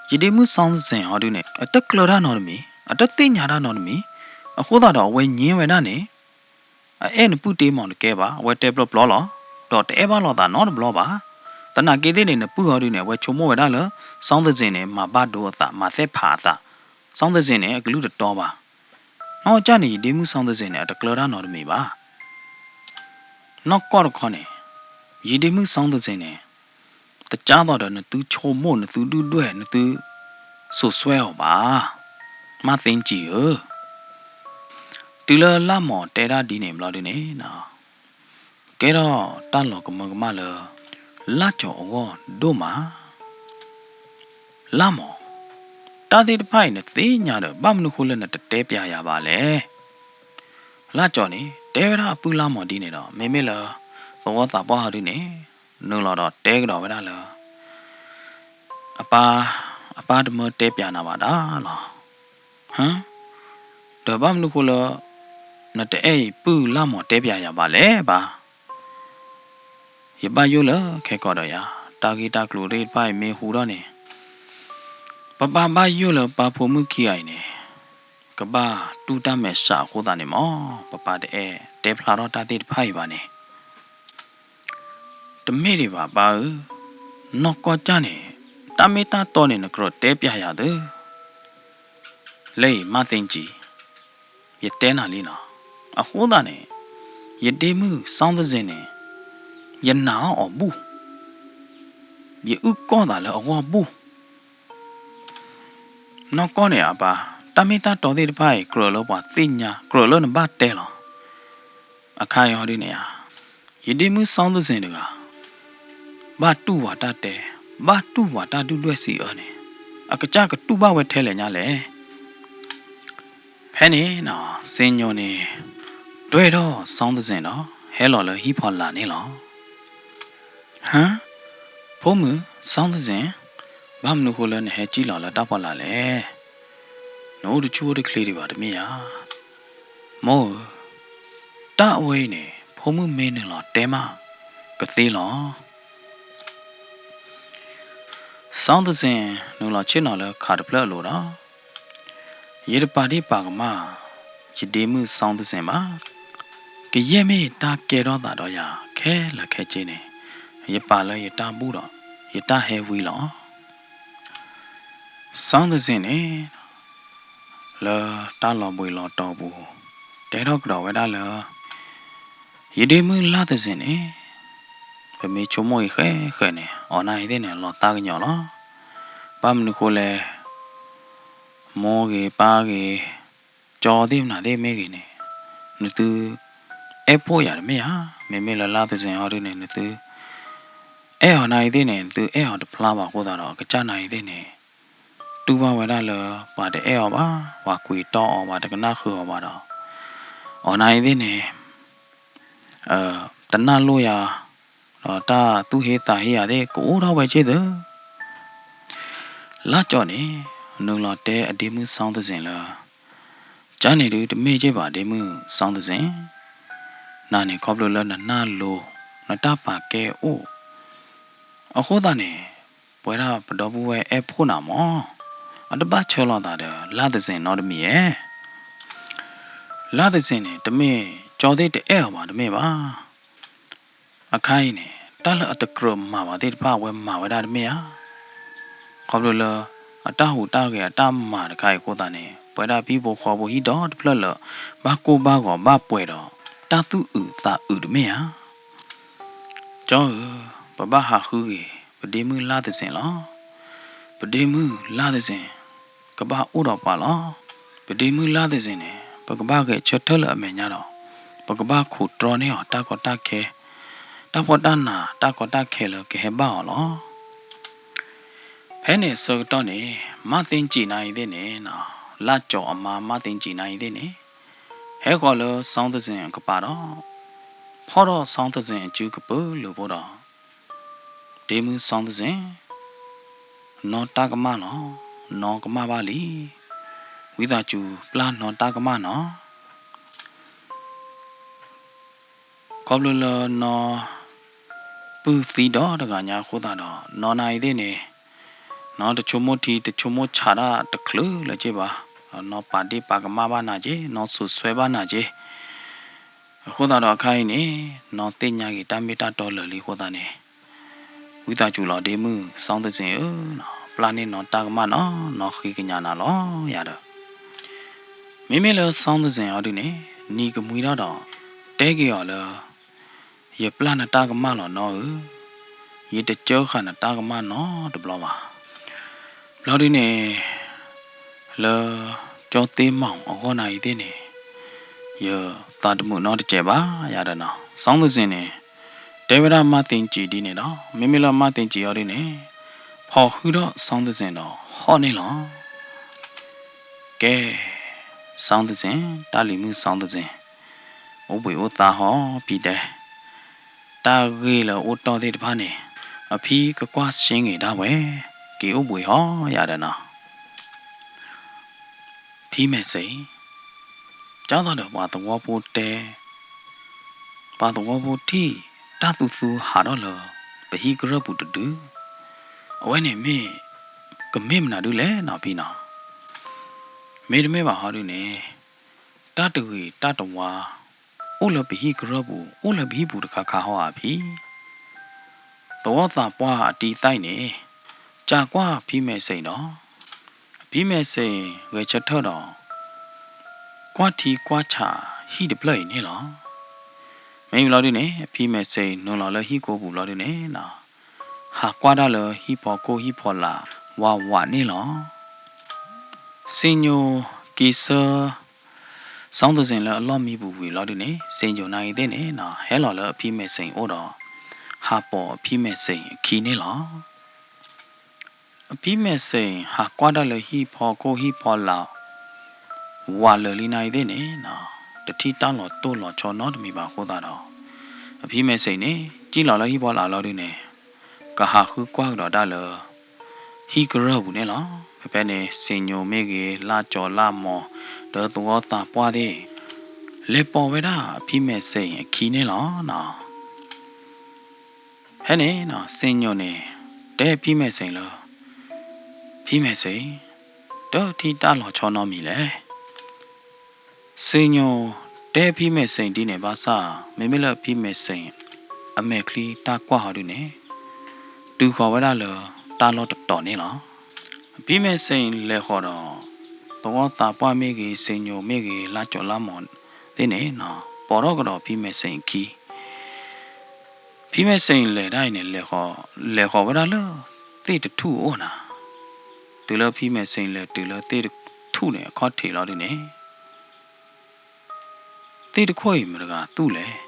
ဒီး ယဒ့မုၣ်စီၤသဇ့ၣ်ဟီဒုန့ၣ် အတကျၢၤတၢ်နီတမံၤ, အတသ့ၣ်ညါတၢ်နီတမံၤ, အဃိသတးဒီးအဝဲညင်းဝဲဒၣ်န့ၣ် အအဲၣ်နပုၢ်တ့မီၤတကဲဘၣ်, အဝဲတဲပျီပျီလီၤ, ဒီးတအဲၣ်ဘၣ်လိာ်သးနီတဘျီဘၣ်. သနာ်က့သ့ၣ်န့ၣ် နပုၢ်ဟီဒုန့ၣ် အဝဲဆိကမိၣ်ဝဲဒၣ်လၢ စီသဇ့ၣ်န့ၣ် မၤဘၣ်ဒိအသး, မၤသ့ၣ်ဖးအသး, စီသဇ့ၣ်န့ၣ် အကလုၢ်တတီဘၣ်. နီၢ်ကီၢ်န့ၣ် ယဒ့မုၣ်စီသဇ့ၣ်န့ၣ် အတကျၢၤတၢ်နီတမံၤဘၣ်. နီၢ်ကီၢ်တခီန့ၣ် ယဒ့မုၣ်စီသဇ့ၣ်န့ၣ် တကၢ်သိးဒီးနသုဆိကမိၣ် နသုဒုၣ်ဒွဲၣ် နသုစိာ်စွဲအီၤဘၣ်, မၤသ့စံၤဧၢ. တုၤလၢလါမီၤတဲဒၣ်ဒ်န့ၣ်ဘျီဒုန့ၣ် ကဲထီၣ်တၢ်လီၤကမၢကမၣ်လၢ လါကၠီၤအဂီၢ်ဒိၣ်မး. လါမီၤ, တၢ်သ့ၣ်တဖၣ်အံၤနသ့ၣ်ညါဒီး ဘၣ်မနုၤဃိလၢနတတဲပျးယၤဘၣ်လဲၣ်. လါကၠီၤန့ၣ် တဲဝဲဒၣ်အပုၢ်လါမီၤဒ်န့ၣ်ဒီး မ့မ့ၢ်လၢ သဝီသးပှၢ်ဟီဒုန့ၣ် နုာ်လီၤဒီးတဲကဒီးဝဲဒၣ်လၢ အပၢ်, အပၢ်တမၢတဲပျးနၤဘၣ်ဒၣ်လီၤ. ဟၢ, ဒီးဘၣ်မနုၤဃိလၢ နတအဲၣ်အံၤပုၢ်လါမီၤတဲပျးယၤဘၣ်လဲၣ်ဘၣ်. ယဘၣ်ယိၣ်လၢခဲကီးဒီးယၤ, တၢ်ဂ့ၢ်တၢ်ကျိၤသ့ၣ်တဖၣ်အံၤမ့ၢ်ဟူထီၣ်န့ၣ် ပပၢ်ဘၣ်ယိၣ်လၢပၢ်ဖိမုၣ်ခံဂၤအံၤန့ၣ် ကဘၣ်တူၢ်တၢ်မဲာ်ဆှးအဃိသတးန့ၣ်မး ပပၢ်တအဲၣ်တဲဖျါထီၣ်တၢ်သ့ၣ်တဖၣ်အံၤဘၣ်န့ၣ် တမ့ၢ်ဒံးဘၣ်ပၢ်ဧၢ, နီၢ်ကီၢ်ကၢ်န့ၣ် တၢ်မ့ၢ်တၢ်တီန့ၣ် နကြၢးတဲပျးယၤသ့ လၢအံၤမၤသ့စံၤ, ယတဲနၤလံနီၤ. အဃိသတးန့ၣ် ယဒ့မုၣ်စီသဇ့ၣ်န့ၣ် ယနာ်အီၤဘူၣ်, ယအုၣ်ကီၢ်သးလၢအဂီၢ်ဘူၣ်. နီၢ်ကီၢ်န့ၣ်အပၢ်, တၢ်မ့ၢ်တၢ်တီသ့ၣ်တဖၣ်အံၤ ကြၢးလၢပှၤသ့ၣ်ညါ, ကြၢးလၢနဘၣ်တဲလီၤ. အခါအံၤဟီဒုန့ၣ်ဧါ, ယဒ့မုၣ်စီသဇ့ၣ်တဂၤ ဘၣ်တူၢ်ပှၤတၢ်တဲ, ဘၣ်တူၢ်ပှၤတၢ်ဒုၣ်ဒွဲၣ်စံးအၢန့ၣ် အကစၢ်ကတူၢ်ဘၣ်ဝဲထဲလဲၣ်ညါလဲၣ်. ဖဲန့ၣ်နီၤ စ့ညိၣ်န့ၣ် တွဲၢ်ထီၣ်စီသဇ့ၣ်ဒီး ဟဲလီၤလၢဟံၣ်ဖီလာ်န့ၣ်လီၤ. ဟါ, ဖိမုၣ်စီသဇ့ၣ်, ဘၣ်မနုၤဃိလၢနဟဲစံၣ်လီၤလၢတၢ်ဖီလာ်လဲၣ်. နအိၣ်တဆူၣ်အိၣ်တချ့ဒံးဘၣ်တမ့ၢ်ဧါ. မိၢ်ဧၢ, တၢ်အဝဲအံၤန့ၣ် ဖိမုၣ်မ့ၢ်နုာ်လီၤတဲမးကသ့လီၤ. စီသဇ့ၣ် နုာ်လီၤဆ့ၣ်နီၤလၢခးတဖျၢၣ်အလိၤဒီး ယတပာ်ဒ့ၣ်ပာ်ကမၣ် ယဒ့မုၣ်စီသဇ့ၣ်ဘၣ်. ကယဲၢ်မ့ၢ်တၢ်ကဲထီၣ်သးဒီးယၤခဲလၢာ်ခဲဆ့န့ၣ် ယပာ်လၢယတၢ်ဘူၣ်ဒီး ယတၢ်ဟဲဝံလီၤ. စီသဇ့ၣ်န့ၣ် လၢတၢ်လီၤဘှံးလီၤတီၤပူၤ တဲထီၣ်ကဒီးဝဲဒၣ်လၢ ယဒ့မုၣ်လါသဇ့ၣ်န့ၣ် ပမ့ၢ်ဆိကမိၣ်အံၤဃဲဃဲန့ၣ် အီၤနၢ်အံၤသ့ၣ်န့ၣ် လီၤသးကညီၤလီၤ. ဘၣ်မနုၤဃိလဲၣ်, မိၢ်ဂ့ၤပၢ်ဂ့ၤ ကၠီသ့ၣ်မနုၤသ့ၣ်မ့ၢ်ဂ့ၤန့ၣ် နသုအဲၣ်ဖှိၣ်ယၤတမ့ၢ်ဧါ. မ့မ့ၢ်လၢလါသဇ့ၣ်ဟီဒုန့ၣ် နသုအဲၣ်အီၤနၢ်အံၤသ့ၣ်န့ၣ် နသုအဲၣ်အီၤတဖျါဘၣ်အဃိသတးဒီး အကစၢ်နၢ်အံၤသ့ၣ်န့ၣ် တူၢ်ဘၣ်ဝဲဒၣ်လၢ ပှၤတအဲၣ်အီၤဘၣ်, ပှၤကွံာ်တီၢ်အီၤ ပှၤတကနၣ်ဃုာ်အီၤဘၣ်ဒီး အီၤနၢ်အံၤသ့ၣ်န့ၣ် တနာ်လိာ်ယၤ ဒီးတၢ်သူၣ်ဟ့သးဟ့ယၤသ့ၣ် ကအိၣ်ထီၣ်ဝဲက့ၢ်သၢ. လါကၠီၤန့ၣ် နုာ်လီၤတဲအဒ့မုၣ်စီသဇ့ၣ်လၢ ကန့ၣ်ဒုတမ့ၢ်က့ၢ်ဘၣ်ဒ့မုၣ်စီသဇ့ၣ်, နၤန့ၣ်ခီဖျိလၢနနၢ်လိၤ နတၢ်ပာ်ကဲအိၣ် အဃိသတးန့ၣ် ပဝဲဒၣ်ပဒီပုၢ်ဝဲၢ်အဲၣ်ဖှိၣ်နၤမး အတဘၣ်ဆၢလီၤသးဒီးလါသဇ့ၣ်နီတမံၤဧါ. လါသဇ့ၣ်န့ၣ် တမ့ၢ်ကၠီသ့ၣ်တအဲၣ်အီၤဘၣ်တမ့ၢ်ဘၣ်. အခါအံၤန့ၣ် တၢ်လၢအတကြၢးမၤဘၣ်သ့ၣ်တဖၣ် အဝဲမၤဝဲဒၣ်တမ့ၢ်ဧါ. ခီဖျိလၢ အတၢ်ဟူးတၢ်ဂဲၤအတၢ်မၤတခါအံၤအဃိသတးန့ၣ် ပဝဲဒၣ်ပဟံၣ်ဖိဃီဖိဟံၣ်ဒီတဖျၢၣ်လၢ ဘၣ်ကိၢ်ဘၣ်ဂီၤဘၣ်ပှဲၤဒီး တၢ်သူၣ်အုးသးအုးတမ့ၢ်ဧါ. ကၠီဧၢ, ပဘၣ်ဟးဃုဂ့ၤ ပဒ့မုၣ်လါသဇ့ၣ်လီၤ. ပဒ့မုၣ်လါသဇ့ၣ် ကဘၣ်အိၣ်ဒီးပှၤလီၤ. ပဒ့မုၣ်လါသဇ့ၣ်န့ၣ် ပကဘၣ်ဂဲၤဆၢထၢၣ်လၢအမဲာ်ညါဒီး ပကဘၣ်ခိးတြီန့ၢ်အီၤတၢ်ကီတၢ်ခဲ, တၢ်ဖှီၣ်တၢ်နး တၢ်ကီတၢ်ခဲလၢကဟဲဘၣ်အီၤလီၤ. ဖဲန့ၣ်အဆၢကတီၢ်န့ၣ် မၤသ့စံးနၢ်အံၤသ့ၣ်န့ၣ်, လါကၠီၤအမါ မၤသ့စံးနၢ်အံၤသ့ၣ်န့ၣ် ဟဲဃီၤလၢစီသဇ့ၣ်အကပၤဒီး ဖီၣ်ထီၣ်စီသဇ့ၣ်အစုကပၢၤလၢာ်ဖိဒီး ဒ့မုၣ်စီသဇ့ၣ်, နီၢ်တၢ်ကမၣ်လီၤ. နီၢ်ကမၣ်ဘၣ်လံ. ဝံသးစူၤပျၢ်နီၢ်တၢ်ကမၣ်နီၤ. ခီဖျိလၢနီၢ် ပုၢ်သံဒီတဂၤညါအဃိသတးဒီး နီၢ်နၢ်အံၤသ့ၣ်န့ၣ် နီၢ်တဆိကမိၣ်ထံ တဆိကမိၣ်ဆးတၢ်တချုးလၢၤက့ၢ်ဘၣ်. နီၢ်ပာ်ဒ့ၣ်ပာ်ကမၣ်ဘၣ်နၤက့ၢ်, နီၢ်စိာ်ဆှဲဘၣ်နၤက့ၢ်. အဃိသတးဒီးအခါအံၤန့ၣ် နီၢ်သ့ၣ်ညါက့ၤတၢ်မ့ၢ်တၢ်တီလၢာ်လံအဃိသတးန့ၣ် ဝံသးစူၤလီၤဒ့မုၣ်စီသဇင်ဧၢ, ပျၢ်န့ၢ်နီၢ်တၢ်ကမၣ်နီၤ, နီၢ်ဃ့ကညးနၤလီၤယၤဒီး မ့မ့ၢ်လၢစီသဇင်အီၤဒုန့ၣ် နံၤကမှံထီၣ်ဒီး တဲက့ၤအီၤလၢ ယပျၢ်နတၢ်ကမၣ်လီၤနီၢ်ဧၢ, ယတကၢဃာ်နတၢ်ကမၣ်နီတဘျီဘၣ်. ဘျီဒုန့ၣ် လၢကၠီသ့မီၢ်အဂီၢ်နၤအံၤသ့ၣ်န့ၣ် ယသးတမုာ်နီတစဲးဘၣ်ယၤဒီးနီၤ. စီသဇင်န့ၣ် တဲဝဲဒၣ်မါသ့ကၠံဒ်န့ၣ်ဒီး မ့မ့ၢ်လၢမါသ့ကၠံအီၤဒုန့ၣ် ဖီၣ်ဃုာ်ဒီးစီသဇင်ဒီးဟီၣ်န့ၣ်လီၤ. ကဲ, စီသဇင်, တၢ်လံၤမုၣ်စီသဇင်, အိၣ်ဘှံးအိၣ်သါဟီၣ်ဖံတဲ, တၢ်ဂ့ၢ်လၢအိၣ်တီၢ်သ့ၣ်တဖၣ်န့ၣ် အဖံကကွၢ်စ့ဂ့ၤဒၣ်ဝဲ, က့ၤအိၣ်ဘှံးဟီၣ်ယၤဒီးနီၤ. ဖံမဲာ်စ့ၣ်, ကၢ်သီဒီးပှၤသဝီဖိတဲ, ပှၤသဝီဖိထံၣ်တၢ်သူသူဟးထီၣ်လၢ ပဟံၣ်ကရၢၢ်ပူၤတဒု, အဝဲန့ၣ်မ့ၢ် ကမ့ၢ်မနုၤဒုလဲၣ်နီၤဖံနီၤ. မ့တမ့ၢ်ဘၣ်ဟီဒုန့ၣ် တၢ်တဂ့ၤတၢ်တဝါ အိၣ်လၢပဟံၣ်ကရၢၢ်ပူၤ အိၣ်လၢပဟံၣ်ပူၤတခါခါဟီဧါဖံ. သဝီသးပှၢ်အတံသၣ်အံၤန့ၣ် ကးကွၢ်ဖံမဲာ်စ့ၣ်ဒီး ဖံမဲာ်စ့ၣ်ဂဲၤဆၢထၢၣ်ဒီး ကွၢ်ထံကွၢ်ဆးဟံၣ်တဖျၢၣ်အံၤန့ၣ်လီၤ. မ့ၢ်ဘျီဒုန့ၣ် ဖံမဲာ်စ့ၣ်နုာ်လီၤလၢဟံၣ်ကိပူၤဘျီဒုန့ၣ် ဟးကွၢ်တၢ်လၢဟံၣ်ဖီခိၣ်ဟံၣ်ဖီလာ်ဝးဝးန့ၣ်လီၤ. စ့ညိၣ်က့ၤဆၢ စီသဇင်လၢအလီၢ်မံပူၤဝံၤလီၤဒုန့ၣ် စ့ညိၣ်နၤအံၤသ့ၣ်န့ၣ် ဟဲလီၤလၢအဖံမဲာ်စ့ၣ်အအိၣ်ဒီး ဟးပိာ်အဖံမဲာ်စ့ၣ်အခံန့ၣ်လီၤ. အဖံမဲာ်စ့ၣ်ဟးကွၢ်တၢ်လၢဟံၣ်ဖီခိၣ်ဟံၣ်ဖီလာ် ဝးလၢာ်လံနၤအံၤသ့ၣ်န့ၣ် တထံၣ်တၢ်လီၤတိၢ်လီၤဆီနီတမံၤဘၣ်အဃိသတးဒီး အဖံမဲာ်စ့ၣ်န့ၣ် ကံၣ်လီၤလၢဟံၣ်ဖီလာ်လီၤဒုန့ၣ် ကဟးဃုကွၢ်ကဒီးတၢ်လၢ ဟံၣ်ကရၢၢ်ပူၤန့ၣ်လီၤ. ဖဲဖဲန့ၣ် စ့ညိၣ်မ့ၢ်ဂ့ၤ လါကၠီၤလါမီၤ ဒီးသဝီသးပှၢ်သ့ၣ် လဲၤပိာ်ဝဲဒၣ်အဖံမဲာ်စ့ၣ်အခံန့ၣ်လီၤ. ဖဲန့ၣ် စ့ညိၣ်န့ၣ် တဲဖံမဲာ်စ့ၣ်လၢ ဖံမဲာ်စ့ၣ် တထံၣ်တၢ်လီၤဆီနီတမံၤလဲၣ်. စ့ညိၣ်တဲဖံမဲာ်စ့ၣ်ဒ်န့ၣ်ဘၣ်ဆၣ် မ့မ့ၢ်လၢဖံမဲာ်စ့ၣ် အမဲာ်ချံတၢ်ကွၢ်ဟီဒုန့ၣ် တုၤဃီၤဝဲဒၣ်လၢတၢ်လီၢ်တတီၤန့ၣ်လီၤ. ဖံမဲာ်စ့ၣ်လဲၤဃီၤဒီး သဝီသးပှၢ်မ့ၢ်ဂ့ၤ စ့ညိၣ်မ့ၢ်ဂ့ၤ လါကၠီၤလါမီၤသ့ၣ်န့ၣ် ပိာ်ထီၣ်ကဒီးဖံမဲာ်စ့ၣ်အခံ ဖံမဲာ်စ့ၣ်လဲၤတၢ်အံၤန့ၣ် လဲၤဃီၤဝဲဒၣ်လၢ သ့ၣ်တထူၣ်အအိၣ်နၤ. တုၤလၢဖံမဲာ်စ့ၣ်လဲၤတုၤလၢသ့ၣ်တထူၣ်န့ၣ် အခီၣ်ထံးလီၤဒုန့ၣ် သ့ၣ်တခိၣ်အံၤမတၤတဂၤသူၣ်လဲၣ်.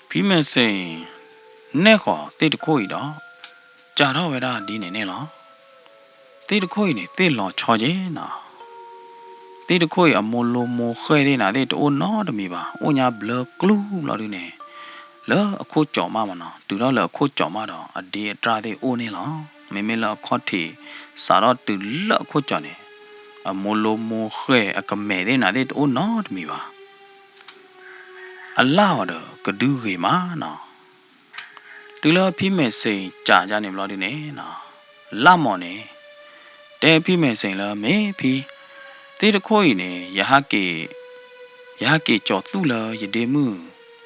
ဖံမဲာ်စ့ၣ် နဲၣ်ဃီၤသ့ၣ်တခိၣ်အံၤဒီး စးထီၣ်ဝဲဒၣ်ဒ်န့ၣ်န့ၣ်လီၤ. သ့ၣ်တခိၣ်အံၤန့ၣ် သ့ၣ်လီၤဆီယ့ၣ်နၤ. သ့ၣ်တခိၣ်အံၤ အမိၢ်လိမိၢ်ဃဲၣ်သ့ၣ်နၤသ့ၣ် တအိၣ်နီတမံၤဘၣ်, အိၣ်ညါဘျၢကျူဘျီဒုန့ၣ် လၢအခိၣ်ကၠီးမးမနီၤ, တုၤထီၣ်လၢအခိၣ်ကၠီးမးဒီး အဒ့အတြၢ်သ့ၣ်အိၣ်န့ၣ်လီၤ. မ့မ့ၢ်လၢအခီၣ်ထံး စးထီၣ်တုၤလၢအခိၣ်ကၠီးန့ၣ် အမိၢ်လိမိၢ်ဃဲၣ် အကမဲာ်သ့ၣ်နၤသ့ၣ် တအိၣ်နီတမံၤဘၣ်. အလၣ်အီၤဒီးကဒုဂ့ၤမးနီၤ. တုၤလၢဖံမဲာ်စ့ၣ်စးယါန့ၣ်ဘျီဒုန့ၣ် လါမီၤန့ၣ် တဲဖံမဲာ်စ့ၣ်လၢ မ့ၢ်ဖံ, သ့ၣ်တခိၣ်အံၤန့ၣ် ယဟးက့ၤ ယဟးက့ၤကၠီၤသူၣ်လၢယဒ့မုၣ်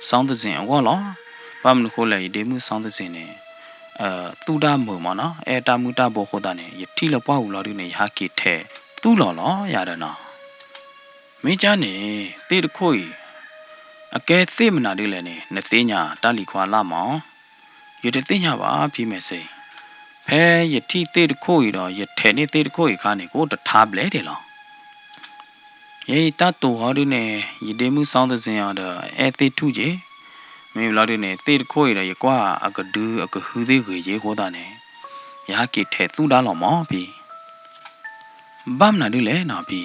စီသဇင်အဂီၢ်လီၤ. ဘၣ်မနုၤဃိလဲၣ် ယဒ့မုၣ်စီသဇင်န့ၣ် သူၣ်တၢ်မုာ်မးနီၤ, အဲၣ်တၢ်မုၢ်တၢ်ဘိအဃိသတးန့ၣ် ယထံၣ်လၢပှၢ်ပူၤလီၤဒုန့ၣ် ယဟးက့ၤထဲးသူၣ်လီၤလီၤယၤဒီးနီၤ. မ့ၢ်ကၢ်န့ၣ် သ့ၣ်တခိၣ်အံၤ အကဲသ့ၣ်မနုၤဒ်လဲၣ်န့ၣ် နသ့ၣ်ညါတၢ်လံၤခွါလါမီၤ. ယတသ့ၣ်ညါဘၣ်ဖံမဲာ်စ့ၣ်, ဖဲယထံၣ်သ့ၣ်တခိၣ်အံၤဒီး ယထဲးန့ၢ်သ့ၣ်တခိၣ်အံၤအခါန့ၣ် ကအိၣ်တထါဘျဲၣ်ဒံးလီၤ. ယဲအံၤတၢ်တိာ်ဟီဒုန့ၣ် ယဒ့မုၣ်စီသဇင်အီၤဒီး အဲၣ်သ့ၣ်ထူၣ်က့ၤ, မ့ၢ်ဘျီဒုန့ၣ် သ့ၣ်တခိၣ်အံၤဒီး ယကွၢ်အကဒုအကဟုသ့ၣ်ဂ့ၤက့ၤအဃိသတးန့ၣ် ယဟးက့ၤထဲးသူၣ်ဒါလီၤမီၤဖံ. ဘၣ်မနုၤဒ်လဲၣ်နီၤဖံ.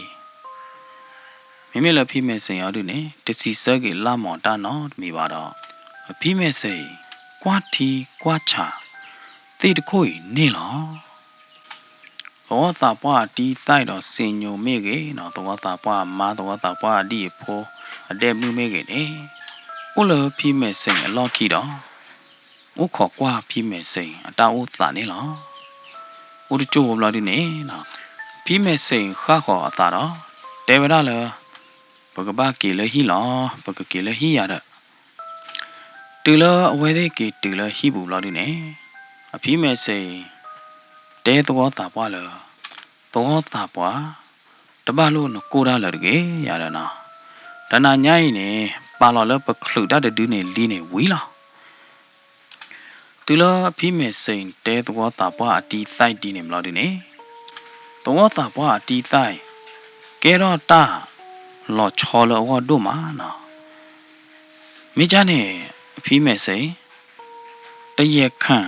မ့မ့ၢ်လၢဖံမဲာ်စ့ၣ်အီၤဒုန့ၣ် တစံးဆၢက့ၤလါမီၤတၢ်နီတမံၤဘၣ်ဒီး ဖံမဲာ်စ့ၣ် ကွၢ်ထံကွၢ်ဆး သ့ၣ်တခိၣ်အံၤန့ၣ်လီၤ. သဝီသးပှၢ်အတံသၣ်အံၤဒီးစ့ၣ်ညိၣ်မ့ၢ်ဂ့ၤနီၤ, သဝီသးပှၢ်အမါ သဝီသးပှၢ်အဒံၣ်အဖိ အဒဲၣ်မုၣ်မ့ၢ်ဂ့ၤန့ၣ် အိၣ်လၢဖံမဲာ်စ့ၣ်အလီၢ်ခံဒီး အိၣ်ခိးကွၢ်ဖံမဲာ်စ့ၣ်အတၢ်အိၣ်သးန့ၣ်လီၤ. အိၣ်တကၠိၢ်ဖိဘျီဒုန့ၣ် ဖံမဲာ်စ့ၣ်ဃၣ်ဃီၤအသးဒီး တဲဝဲဒၣ်လၢ ပကဘၣ်က့ၤလၢဟံၣ်လီၤ, ပကက့ၤလၢဟံၣ်ယၤဒီး, တုၤလၢအဝဲသ့ၣ်က့ၤတုၤလၢဟံၣ်ပူၤဘျီဒုန့ၣ်, အဖံမဲာ်စ့ၣ် တဲသဝီသးပှၢ်လၢ, သဝီသးပှၢ်, တဘၣ်လိၣ်နကိၢ်တၢ်လၢၤတဂ့ၤယၤဒီးနီၤ, တနၤညါအံၤန့ၣ် ပာ်လီၤလၢပချုးတၢ်တဒုန့ၣ်လံန့ၣ်ဝံၤလီၤ. တုၤလၢအဖံမဲာ်စ့ၣ်တဲသဝီသးပှၢ်အတံသၣ်ဒ်န့ၣ်ဘျီဒုန့ၣ်, သဝီသးပှၢ်အတံသၣ် ကဲထီၣ်တၢ်လီၤဆီလၢအဂီၢ်ဒိၣ်မးနီၤ. မ့ၢ်ကၢ်န့ၣ် အဖံမဲာ်စ့ၣ် တယဲၢ်ခၣ်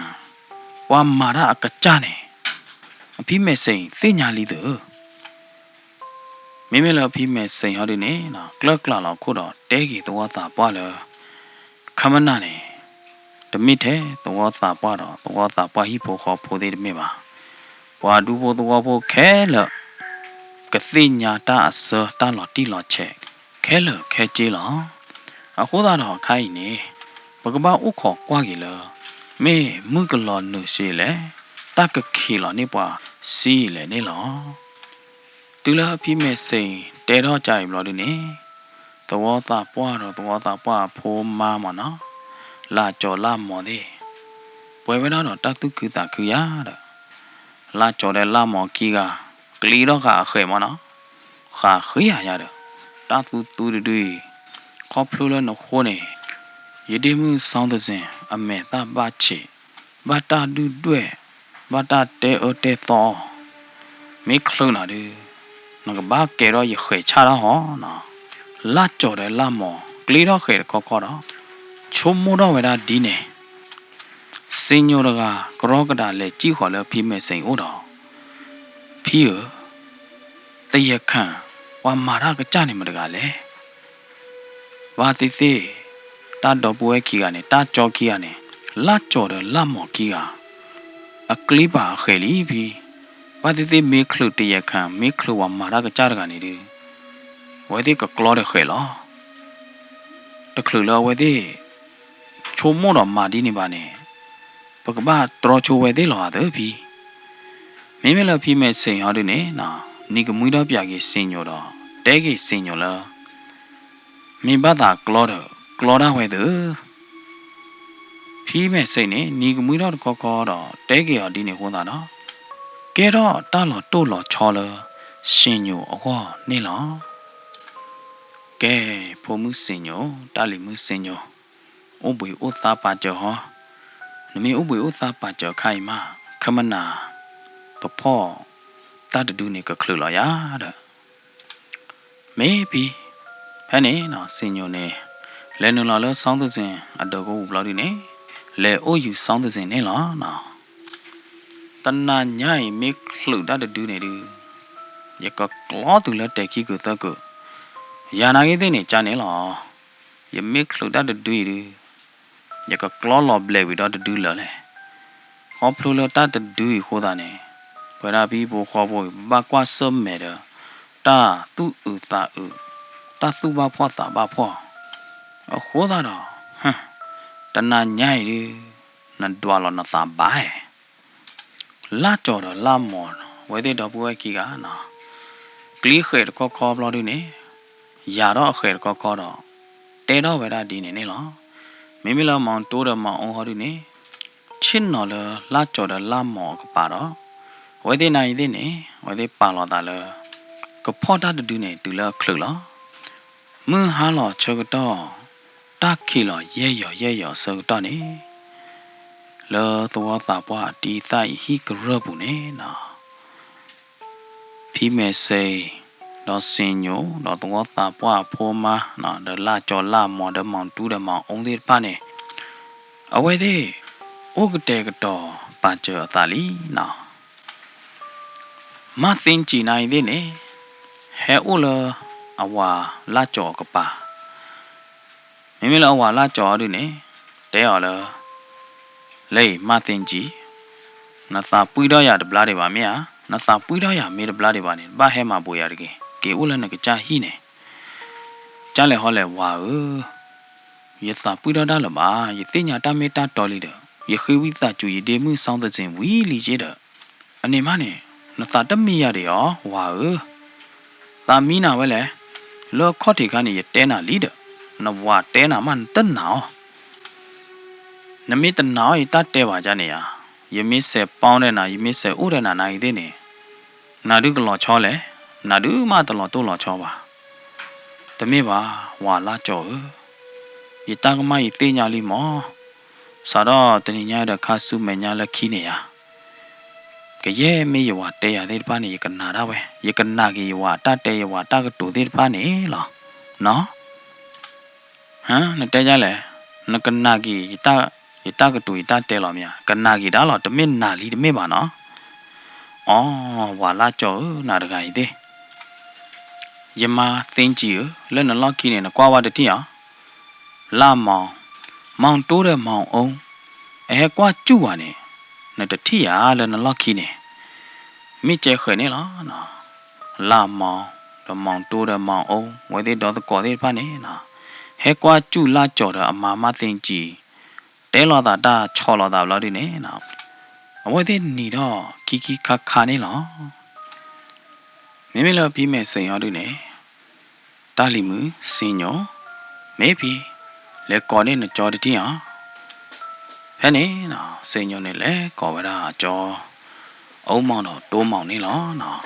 ပှၤမၤတၢ်အကစၢ်န့ၣ် အဖံမဲာ်စ့ၣ်သ့ၣ်ညါလံသၢ မ့မ့ၢ်လၢအဖံမဲာ်စ့ၣ်ဟီဒုန့ၣ် ကျၢၢ်ကျးလီၤခိၣ်ဒီးတဲက့ၤသဝီသးပှၢ်လၢ ခမနၢ်န့ၣ် တမ့ၢ်ထဲသဝီသးပှၢ်ဒီးသဝီသးပှၢ်ဟံၣ်ဖိဃီဖိသ့ၣ်တမ့ၢ်ဘၣ်. ပှၤဒူဖိသဝီဖိခဲလၢာ် ကသ့ၣ်ညါတၢ်အစၢတၢ်လီၤတံၢ်လီၤဆဲးခဲလၢာ်ခဲဆ့လီၤ. အဃိသတးဒီးအခါအံၤန့ၣ် ပကဘၣ်အိၣ်ခိးကွၢ်က့ၤလၢ မ့ၢ်မုၢ်ကလီၤနုာ်စ့လဲၣ် တၢ်ကခံးလီၤန့ၢ်ပှၤစ့လဲၣ်န့ၣ်လီၤ. တုၤလၢအဖံမဲာ်စ့ၣ်တဲထီၣ်ကါအံၤဘျီဒုန့ၣ်, သဝီသးပှၢ်ဒီးသဝီသးပှၢ်အဖိမါမ့ၢ်နီၤ, လၢ်ကၠီၤလၢ်မီၤသ့ၣ် ပှဲၤဝဲဒၣ်ဒီးတၢ်သူၣ်ခုသးခုယၤဒီး, လၢ်ကၠီၤဒီးလၢ်မီၤခံဂၤ ကျ့ထီၣ်ဃာ်အဃဲးမ့ၢ်နီၤ, ဃာ်ဃ့ယၤယၤဒီး, တၢ်သူသူတဒုအံၤ, ခီဖျိလၢနဃိန့ၣ်, ယဒ့မုၣ်စီသစ့ၣ် အမဲာ်သၣ်ဘၣ်ဆံး, ဘၣ်တၢ်ဒုၣ်ဒွဲၣ်, ဘၣ်တၢ်တဲအၢတဲသီအီၤ, မ့ၢ်ချုးနၤဒုး, နကဘၣ်ကဲထီၣ်ယဃဲးဆၣ်တၢ်ဟီနီၤ. လၢ်ကၠီၤဒီးလၢ်မီၤကျ့ထီၣ်ဃဲးတခီခီဒီး, ဆိကမိၣ်ထီၣ်ဝဲဒၣ်ဒ်န့ၣ် စ့ညိၣ်တဂၤ ကရီကဒးလဲၤစံၣ်ဃီၤလၢဖံမဲာ်စ့ၣ်အအိၣ်ဒီး, ဖံဧၢ, တယဲၢ်ခၣ် ပှၤမၤတၢ်ကစၢ်န့ၣ်မတဂၤလဲၣ်. ဘၣ်သ့ၣ်သ့ၣ်, တၢ်ဒီပုၢ်ဝဲၢ်ခံဂၤန့ၣ် တၢ်ကၠီခံဂၤန့ၣ်, လၢ်ကၠီၤဒီးလၢ်မီၤခံဂၤ, အကျ့ပာ်အဃဲးလံဖံ, ဘၣ်သ့ၣ်သ့ၣ်မ့ၢ်ချုးတယဲၢ်ခၣ် မ့ၢ်ချုးပှၤမၤတၢ်ကစၢ်တဂၤန့ၣ်ဒုး, အဝဲသ့ၣ်ကကျီဒီးဃဲးလီၤ. တချုးလၢအဝဲသ့ၣ် ဆိကမိၣ်ဒီးမၤဒ်န့ၣ်ဘၣ်န့ၣ်, ပကဘၣ်တြီဆိဝဲသ့ၣ်လီၤဧါသၢဖံ. မ့မ့ၢ်လၢဖံမဲာ်စ့ၣ်ဟီဒုန့ၣ်, နံၤကမှံထီၣ်ပၠးက့ၤစ့ညိၣ်ဒီး, တဲက့ၤစ့ညိၣ်လၢ မ့ၢ်ဘၣ်သးကျီဒီး ကျီဒၣ်ဝဲသၢ ဖံမဲာ်စ့ၣ်န့ၣ် နံၤကမှံထီၣ်တခီခီဒီး တဲက့ၤအီၤဒ်န့ၣ်အဃိသတးဒီး, ကဲထီၣ်တၢ်လီၤတိၢ်လီၤဆီလၢ စ့ညိၣ်အဂီၢ်န့ၣ်လီၤ. ကဲ, ဖိမုၣ်စ့ညိၣ်, တၢ်လံၤမုၣ်စ့ညိၣ်, အိၣ်ဘှံးအိၣ်သါပာ်စၢၤဟီ, နမ့ၢ်အိၣ်ဘှံးအိၣ်သါပာ်စၢၤအခါအံၤမး, ခမနၢ် ပဖီၣ်တၢ်တဒုန့ၣ်ကချုးလီၤယၤဒီး မ့ၢ်ဖံ, ဖဲန့ၣ်နီၤ စ့ညိၣ်န့ၣ် လဲၤနုာ်လီၤလၢစီသစ့ၣ်အဒၢးကဝူၤဘျီဒုန့ၣ်, လဲၤအိၣ်ယူၤစီသစ့ၣ်န့ၣ်လီၤနီၤ. တနၤညါအံၤမ့ၢ်ချုးတၢ်တဒုန့ၣ်ဒုး, ယကကျီတုၤလၢတဲာ်ခံကုာ်သၢကုာ်, ယၤနာ်က့သ့ၣ်န့ၣ် ကန့ၣ်လီၤ. ယမ့ၢ်ချုးတၢ်တဒုအံၤဒုး, ယကကျီလီၤဘျဲးဝံၤဒီးတဒုလၢာ်လဲၣ်. ခီဖျိလၢတၢ်တဒုအံၤအဃိသတးန့ၣ်, ပဝဲဒၣ်ဖံဖိဃီဖိအံၤ ပဘၣ်ကွၢ်ဆၢၣ်မဲာ်ဒီး တၢ်သူၣ်အုးသးအုး, တၢ်သူၣ်ဘၣ်ဖှီၣ်သးဘၣ်ဖှီၣ်, အဃိသတးဒီး, တနၤညါအံၤဒုး, နဒွးလီၤနသးဘၣ်ဧါ. လၢ်ကၠီၤဒီးလၢ်မီၤ, အဝဲသ့ၣ်ဒီပုၢ်ဝဲၢ်ခံဂၤနီၤ, ကျ့ဃဲးတခီခီဘျီဒုန့ၣ်, ယၤထီၣ်အဃဲးတခီခီဒီး, တဲထီၣ်ဝဲဒၣ်ဒ်န့ၣ်န့ၣ်လီၤ. မ့မ့ၢ်လၢမီၤတိဒီးမၤအူဟီဒုန့ၣ်, ဆ့ၣ်နီၤလၢလၢ်ကၠီၤဒီးလၢ်မီၤအကပၤဒီး, အဝဲသ့ၣ်နၤအံၤသ့ၣ်န့ၣ်, အဝဲသ့ၣ်ပာ်လီၤသးလၢ ကဖီၣ်တၢ်တဒုန့ၣ်တုၤလၢအချုးလီၤ. မုၢ်ဟါလီၤဆၢကတီၢ်, တၢ်ခံးလီၤယဲၢ်ယီၤယဲၢ်ယီၤဆၢကတီၢ်န့ၣ်, လၢသဝီသးပှၢ်အတံသၣ်အံၤဟံၣ်ကရၢၢ်ပူၤန့ၣ်နီၤ, ဖံမဲာ်စ့ၣ်, ဒီးစ့ညိၣ်, ဒီးသဝီသးပှၢ်အဖိမါ, ဒီးလၢ်ကၠီၤလၢ်မီၤဒီးမီၤတူဒီးမီၤအူသ့ၣ်တဖၣ်န့ၣ်, အဝဲသ့ၣ် အိၣ်ကတဲာ်ကတီၤပာ်စၢၤအသးလံနီၤ. မါသ့ကၠံနၤအံၤသ့ၣ်န့ၣ်, ဟဲအိၣ်လၢအဝၤလၢ်ကၠီၤအကပၤ မ့မ့ၢ်လၢအဝၤလၢ်ကၠီၤအီၤဒုန့ၣ်, တဲအီၤလၢ, လၢအံၤမါသ့ကၠံ, နသးပှံၢ်ထီၣ်ယၤတဘျါဒံးဘၣ်မ့ၢ်ဧါ, နသးပှံၢ်ထီၣ်ယၤမ့ၢ်တဘျါဒံးဘၣ်န့ၣ် ဘၣ်ဟဲမၤဘူးယၤတဂ့ၤ, က့ၤအိၣ်လၢနကစၢ်ဟံၣ်န့ၣ်, ကၢ်လဲၤဟီလဲၤဝၤဧၢ, ယသးပှံၢ်ထီၣ်တၢ်လၢၤဘၣ်, ယသ့ၣ်ညါတၢ်မ့ၢ်တၢ်တီလံဒီး, ယဃ့ဝံသးစူၤယဒ့မုၣ်စီသစ့ၣ်ဝံၤလံက့ဒီး, အန့ၣ်မးန့ၣ်, နသးတမံယၤဒံးဧါ, ဝၤဧၢ, သးမံနၤဝဲလဲၣ်, လၢအခီၣ်ထံးခါန့ၣ် ယတဲနၤလံဒီး, နဝၤတဲနၤမးနတနာ်အီၤ. နမ့ၢ်တနာ်အီၤယတၢ်တဲဘၣ်ဒ်န့ၣ်ဧါ, ယမ့ၢ်စဲးပီၣ်ဒီးနၤ ယမ့ၢ်စဲးအိၣ်ဒီးနၤနၤအံၤသ့ၣ်န့ၣ်, နၤဒုးကလီၤဆီလဲၣ်, နၤဒုးမးတလီၤတိၢ်လီၤဆီဘၣ်. တမ့ၢ်ဘၣ်, ဝၤလါကၠီၤဧၢ, ယတၢ်ကမၣ်ယသ့ၣ်ညါလံမး, စးထီၣ်တနံၤညါဒီးခါဆူမဲာ်ညါလၢခံန့ၣ်ဧါ, ကယဲၢ်မ့ၢ်ယဝၤတဲယၤသ့ၣ်တဖၣ်န့ၣ် ယကနာ်ဒၣ်ဝဲ, ယကနာ်က့ၤယဝၤတၢ်တဲ ယဝၤတၢ်ကတိၤသ့ၣ်တဖၣ်န့ၣ်လီၤ. နီၤ, နတဲဒ်လဲၣ်, နကနာ်က့ၤ ယတၢ်ကတိၤယတၢ်တဲလီၤမ့ၢ်ဧါ, ကနာ်က့ၤဒၣ်လီၤ, တမ့ၢ်နာ်လံတမ့ၢ်ဘၣ်နီၤ. အိ, ဝၤလါကၠီၤဧၢ နၤတဂၤအံၤသ့ၣ်, ယမါသ့ကၠံဧၢ, လၢနလီၢ်ခံန့ၣ် နကွၢ်ဝဲတထံၣ်ဧါ, လါမီၤ, မီၤတိဒီးမီၤအူ, အဟဲကွၢ်စူၣ်ဝဲန့ၣ်, နတထံၣ်ဧါလၢနလီၢ်ခံန့ၣ်, မ့ၢ်ကဲဃဲၤန့ၣ်လီၤ. လါမီၤ, ဒီးမီၤတိဒီးမီၤအူ ဝဲသ့ၣ်ဒီသကိးသ့ၣ်တဖၣ်န့ၣ်, ဟဲကွၢ်စူၣ်လါကၠီၤဒီးအမါမါသ့ကၠံ, တဲလိာ်သးတၢ်ဆီၣ်လိာ်သးဘျီဒုန့ၣ်, အဝဲသ့ၣ်နံၤထီၣ်ခံခံခါခါန့ၣ်လီၤ. မ့မ့ၢ်လၢဖံမဲာ်စ့ၣ်အီၤဒုန့ၣ်, တၢ်လံၤမုၣ်စ့ၣ်ညိၣ်, မ့ၢ်ဖံ, လဲၤကိးန့ၢ်နကၠီတထံၣ်ဧါ. ဖဲန့ၣ်, စ့ၣ်ညိၣ်န့ၣ်လဲၤကိးဝဲဒၣ်အကၠီ, အူမီၤဒီးတိမီၤန့ၣ်လီၤ.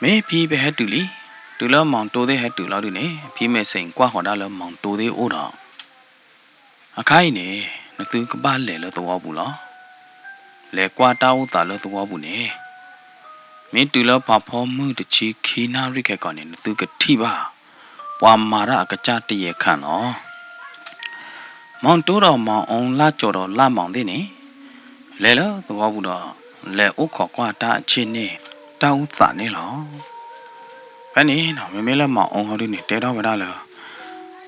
မ့ၢ်ဖံပဟဲတုၤလံ, တုၤလၢမီၤတိသ့ၣ်ဟဲတုၤလီၤဒုန့ၣ် ဖံမဲာ်စ့ၣ်ကွၢ်ဃီၤဒၣ်လၢမီၤတိသ့ၣ်အိၣ်ဒီး အခါအံၤန့ၣ် နသုကဘၣ်လဲၤလၢသဝီပူၤလီၤ. လဲၤကွၢ်တၢ်အိၣ်သးလၢသဝီပူၤန့ၣ်, မ့ၢ်တုၤလၢဖးဖီမုၢ်တဆံခံနၣ်ရံၣ်ခဲကိာ်န့ၣ် နသုကထံၣ်ဘၣ် ပှၤမၤတၢ်အကစၢ်တယဲၢ်ခၣ်လီၤ. မီၤတိဒီးမီၤအူလါကၠီၤဒီးလါမီၤသ့ၣ်န့ၣ်, လဲၤလၢသဝီပူၤဒီး လဲၤအိၣ်ခိးကွၢ်တၢ်အဆ့ၣ်န့ၣ် တၢ်အိၣ်သးန့ၣ်လီၤ. ဖဲန့ၣ် မ့မ့ၢ်လၢမီၤအူဟီဒုန့ၣ် တဲထီၣ်ဝဲဒၣ်လၢ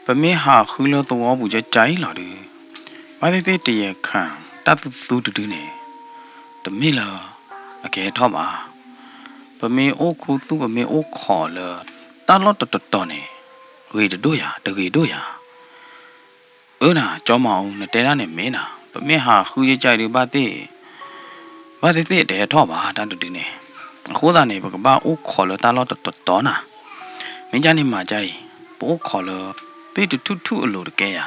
ပမ့ၢ်ဟးဃုလၢသဝီပူၤကကအံၤလီၤဒု, ဘၣ်သ့ၣ်သ့ၣ်တယဲၢ်ခၣ် တၢ်သူသူတဒုန့ၣ် တမ့ၢ်လၢအကဟဲထီၣ်ဘၣ်. ပမ့ၢ်အိၣ်ခူသူၣ် ပမ့ၢ်အိၣ်ခိးလၢတၢ်လီၢ်တတီၤတီၤန့ၣ် ဂ့ၤတဒိၣ်ယၤ တဂ့ၤဒိၣ်ယၤ. အၢနၤ ကၠီမီၤအူ နတဲဒၣ်န့ၣ်မ့ၢ်နၤ, ပမ့ၢ်ဟးဃုယကကအံၤဒု ဘၣ်သ့ၣ်သ့ၣ်တဟဲထီၣ်ဘၣ်တၢ်တဒုန့ၣ်. အဃိသတးန့ၣ် ပကဘၣ်အိၣ်ခိးလၢတၢ်လီၢ်တတီၤတီၤနၤ, မ့ၢ်ကန့ၣ်မၤကအံၤ ပအိၣ်ခိးလၢသ့ၣ်တထူၣ်ထူၣ်အလိၤတကဲယၤ.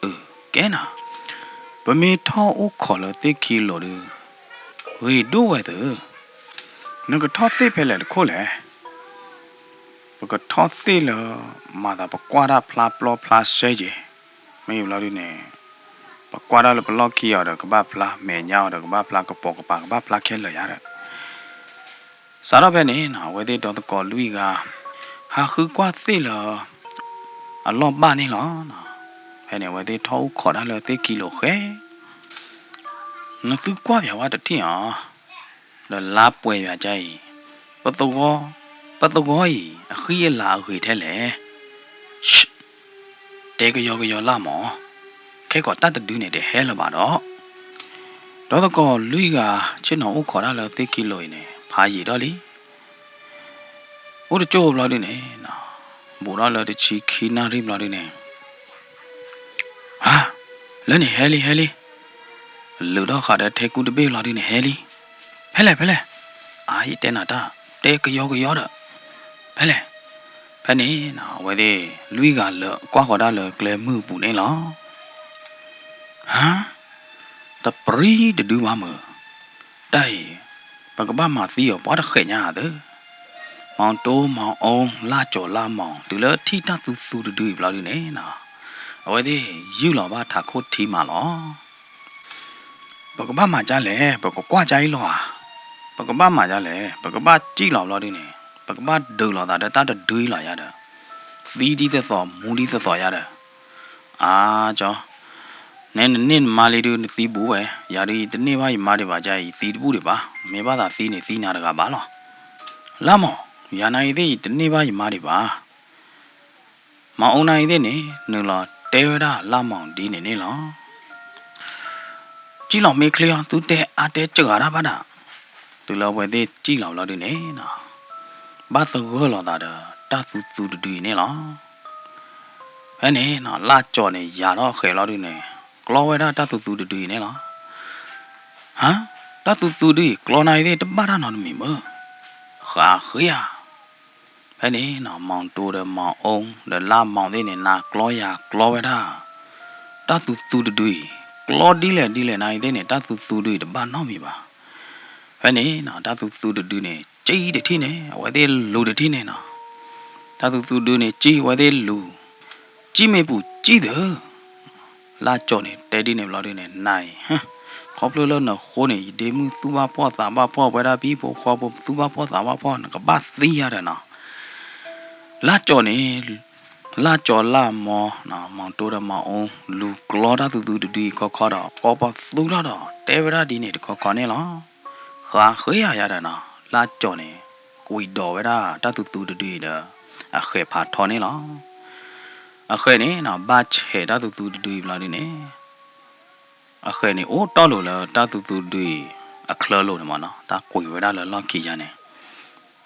အၢ ကဲနၤ, ပမ့ၢ်ထီၣ်အိၣ်ခိးလၢသ့ၣ်ခံလိၤဒု ဂ့ၤဒိၣ်ဝဲသၢ, နကထီၣ်သ့ၣ်ဖဲလဲၣ်တခိၣ်လဲၣ်. ပကထီၣ်သ့ၣ်လၢ မၤသးပကွၢ်တၢ်ဖျါပျီဖျါစဲက့ၤ, မ့ၢ်ဘျီဒုန့ၣ် ပကွၢ်တၢ်လၢပလီၢ်ခံအီၤဒီးကဘၣ်ဖျါ, မဲာ်ညါအီၤဒီးကဘၣ်ဖျါ, ကပိာ်ကပၤကဘၣ်ဖျါခဲလၢာ်ယၤဒီး စးထီၣ်ဖဲန့ၣ် အဝဲသ့ၣ်ဒီသကိးလွံၢ်ဂၤ ဟးဃုကွၢ်သ့ၣ်လၢအလီၢ်ဘၣ်န့ၣ်လီၤ. ဖဲန့ၣ် အဝဲသ့ၣ်ထီၣ်အိၣ်ခိးတၢ်လၢသ့ၣ်ခံလိၤဃဲ, နသုကွၢ်ပၠးဝဲတထံၣ်ဧါ, ဒီးလါပှဲၤပၠးကအံၤ, ပသဝီ, ပသဝီအံၤ အဃံအလၤအဂ့ၤထဲလဲၣ်. တဲကယီကယီလါမီၤ, ခဲကိာ်တၢ်တဒုန့ၣ်တဟဲလၢၤဘၣ်ဒီး, ဒီသကိးလွံၢ်ဂၤ ဆ့ၣ်နီၤအိၣ်ခိးတၢ်လၢသ့ၣ်ခံလိၤအံၤန့ၣ် ဖးယံာ်ထီၣ်လံ. အိၣ်တကၠိၢ်ဘျီဒုန့ၣ်, ဘူးထီၣ်လၢတဆံခံနၣ်ရံၣ်ဘျီဒုန့ၣ်, ဟါ, လၢန့ၣ်ဟဲလံ ဟဲလံ, လုာ်ထီၣ်ဃာ်ဒီးထဲကူတဘ့ၣ်ဘျီဒုန့ၣ်ဟဲလံ. ဖဲလဲၣ် ဖဲလဲၣ်, အါ ယတဲနၤတၢ် တဲကယီကယီဒီး, ဖဲလဲၣ်. ဖဲန့ၣ် အဝဲသ့ၣ်လွံၢ်ဂၤလၢာ်ကွၢ်ဃီၤတၢ်လၢကျဲမုၢ်အပူၤန့ၣ်လီၤ. ဟါ, တပြံတဒုဘၣ်မုၢ်, တၢ်အံၤ ပကဘၣ်မၤသံအီၤပှၤတဃဲးညါသၢ. မီၤတိ မီၤအူ လါကၠီၤလါမီၤ တုၤလၢထံၣ်တၢ်သူသူတဒုအံၤဘျီဒုန့ၣ်, အဝဲသ့ၣ်ယုၢ်လီၤဘၣ်ထးခိၣ်ထံမးလီၤ. ပကဘၣ်မၤဒ်လဲၣ်, ပကကွၢ်ဒ်အံၤလီၤဧါ. ပကဘၣ်မၤဒ်လဲၣ်, ပကဘၣ်စံၣ်လီၤဘျီဒုန့ၣ်, ပကဘၣ်ဒုးလိာ်သးဒီးတၢ်တဒုအံၤလီၤယၤဒီး, သံဒ်သိးသိး မူဒ်သိးသိးယၤဒီး, အါ ကၠီ, နဲနန့ၢ်နမါလံဒု နသံဘူးဝဲ, ယၤဒု ယတန့ၢ်ဘၣ်ယမါဒံးဘၣ် ကၠီ ယသံတဘူၣ်ဒံးဘၣ်, မ့ၢ်ဘၣ်သးသံန့ၣ် သံနၤတဂၤဘၣ်လီၤ. လါမီၤ, ယၤနာ်အံၤသ့ၣ် ယတန့ၢ်ဘၣ်ယမါဒံးဘၣ်. မၤအူနာ်အံၤသ့ၣ်န့ၣ် နုာ်လီၤတဲဝဲဒၣ်လါမီၤဒ်န့ၣ်န့ၣ်လီၤ. စံၣ်လီၤမ့ၢ်ချ့အီၤ သုတဲအါတဲစှၤတၢ်ဘၣ်ဒၣ်, တုၤလၢအဝဲသ့ၣ်စံၣ်လီၤဘျီဒုန့ၣ်, ဘၣ်သဂၢၢ်လိာ်သးဒီးတၢ်သူသူတဒုအံၤန့ၣ်လီၤ. ဖဲန့ၣ် လါကၠီၤန့ၣ် ယၤထီၣ်ဃဲးလီၤဒုန့ၣ်, ကျီဝဲဒၣ်တၢ်သူသူတဒုအံၤန့ၣ်လီၤ. ဟါ, တၢ်သူသူဒုအံၤ ကျီနာ်အံၤသ့ၣ် တဘၣ်တၢ်နီတမံၤမုၢ်, ဃးဃ့ဧါ. ဖဲန့ၣ်နီၤ မောင်တိုဒီးမောင်အုန်းဒီးလၢ်မောင်သ့ၣ်န့ၣ် နၤကျီယၤကျီဝဲဒၣ် တၢ်သူသူတဒုအံၤ, ကျီဒ်လဲၣ်ဒ်လဲၣ်နၤအံၤသ့ၣ်န့ၣ် တၢ်သူသူတဒုအံၤတဘၣ်နီတမံၤဘၣ်. ဖဲန့ၣ်နီၤ တၢ်သူသူတဒုန့ၣ် ကံတထံၣ်န့ၣ် အဝဲသ့ၣ်လူၤတထံၣ်န့ၣ်နီၤ. တၢ်သူသူတဒုန့ၣ် ကံအဝဲသ့ၣ်လူၤ, ကံမ့ၢ်ပူၤကံသၢ လၢ်ကၠီၤန့ၣ် တဲဒ်န့ၣ်ဘျီဒုန့ၣ် နၤအံၤ, ခီဖျိလၢနဃိန့ၣ် ယဒ့မုၣ်သူၣ်ဘၣ်ဖှီၣ်သးဘၣ်ဖှီၣ် ပဝဲဒၣ်ပဟံၣ်ဖိဃီဖိသူၣ်ဘၣ်ဖှီၣ်သးဘၣ်ဖှီၣ် နကဘၣ်သံယၤဒီးနီၤ. လၢ်ကၠီၤန့ၣ် လၢ်ကၠီၤလၢ်မီၤ မောင်တိုဒီးမောင်အုန်း လူၤကျီတၢ်သူသူတဒုအံၤခီခီဒီး ကိးပသူထီၣ်ဒီး တဲဝဲဒၣ်ဒ်န့ၣ်တခီခီန့ၣ်လီၤ. ဃးဃ့ယၤယၤဒီးနီၤ လၢ်ကၠီၤန့ၣ် ကွံာ်ဒိးဝဲဒၣ်တၢ်သူသူတဒုအံၤဒီး အဃဲးဖးထီန့ၣ်လီၤ. အဃဲးန့ၣ်နီၤ ဘၣ်ဆဲးတၢ်သူသူတဒုအံၤဘျီဒုန့ၣ် အဃဲးန့ၣ် အိၣ်တီၢ်လိၤလၢတၢ်သူသူတဒုအံၤ အချၢလိၤန့ၣ်မးနီၤ တၢ်ကွံာ်ဝဲဒၣ်လၢလီၢ်ခံယါန့ၣ်,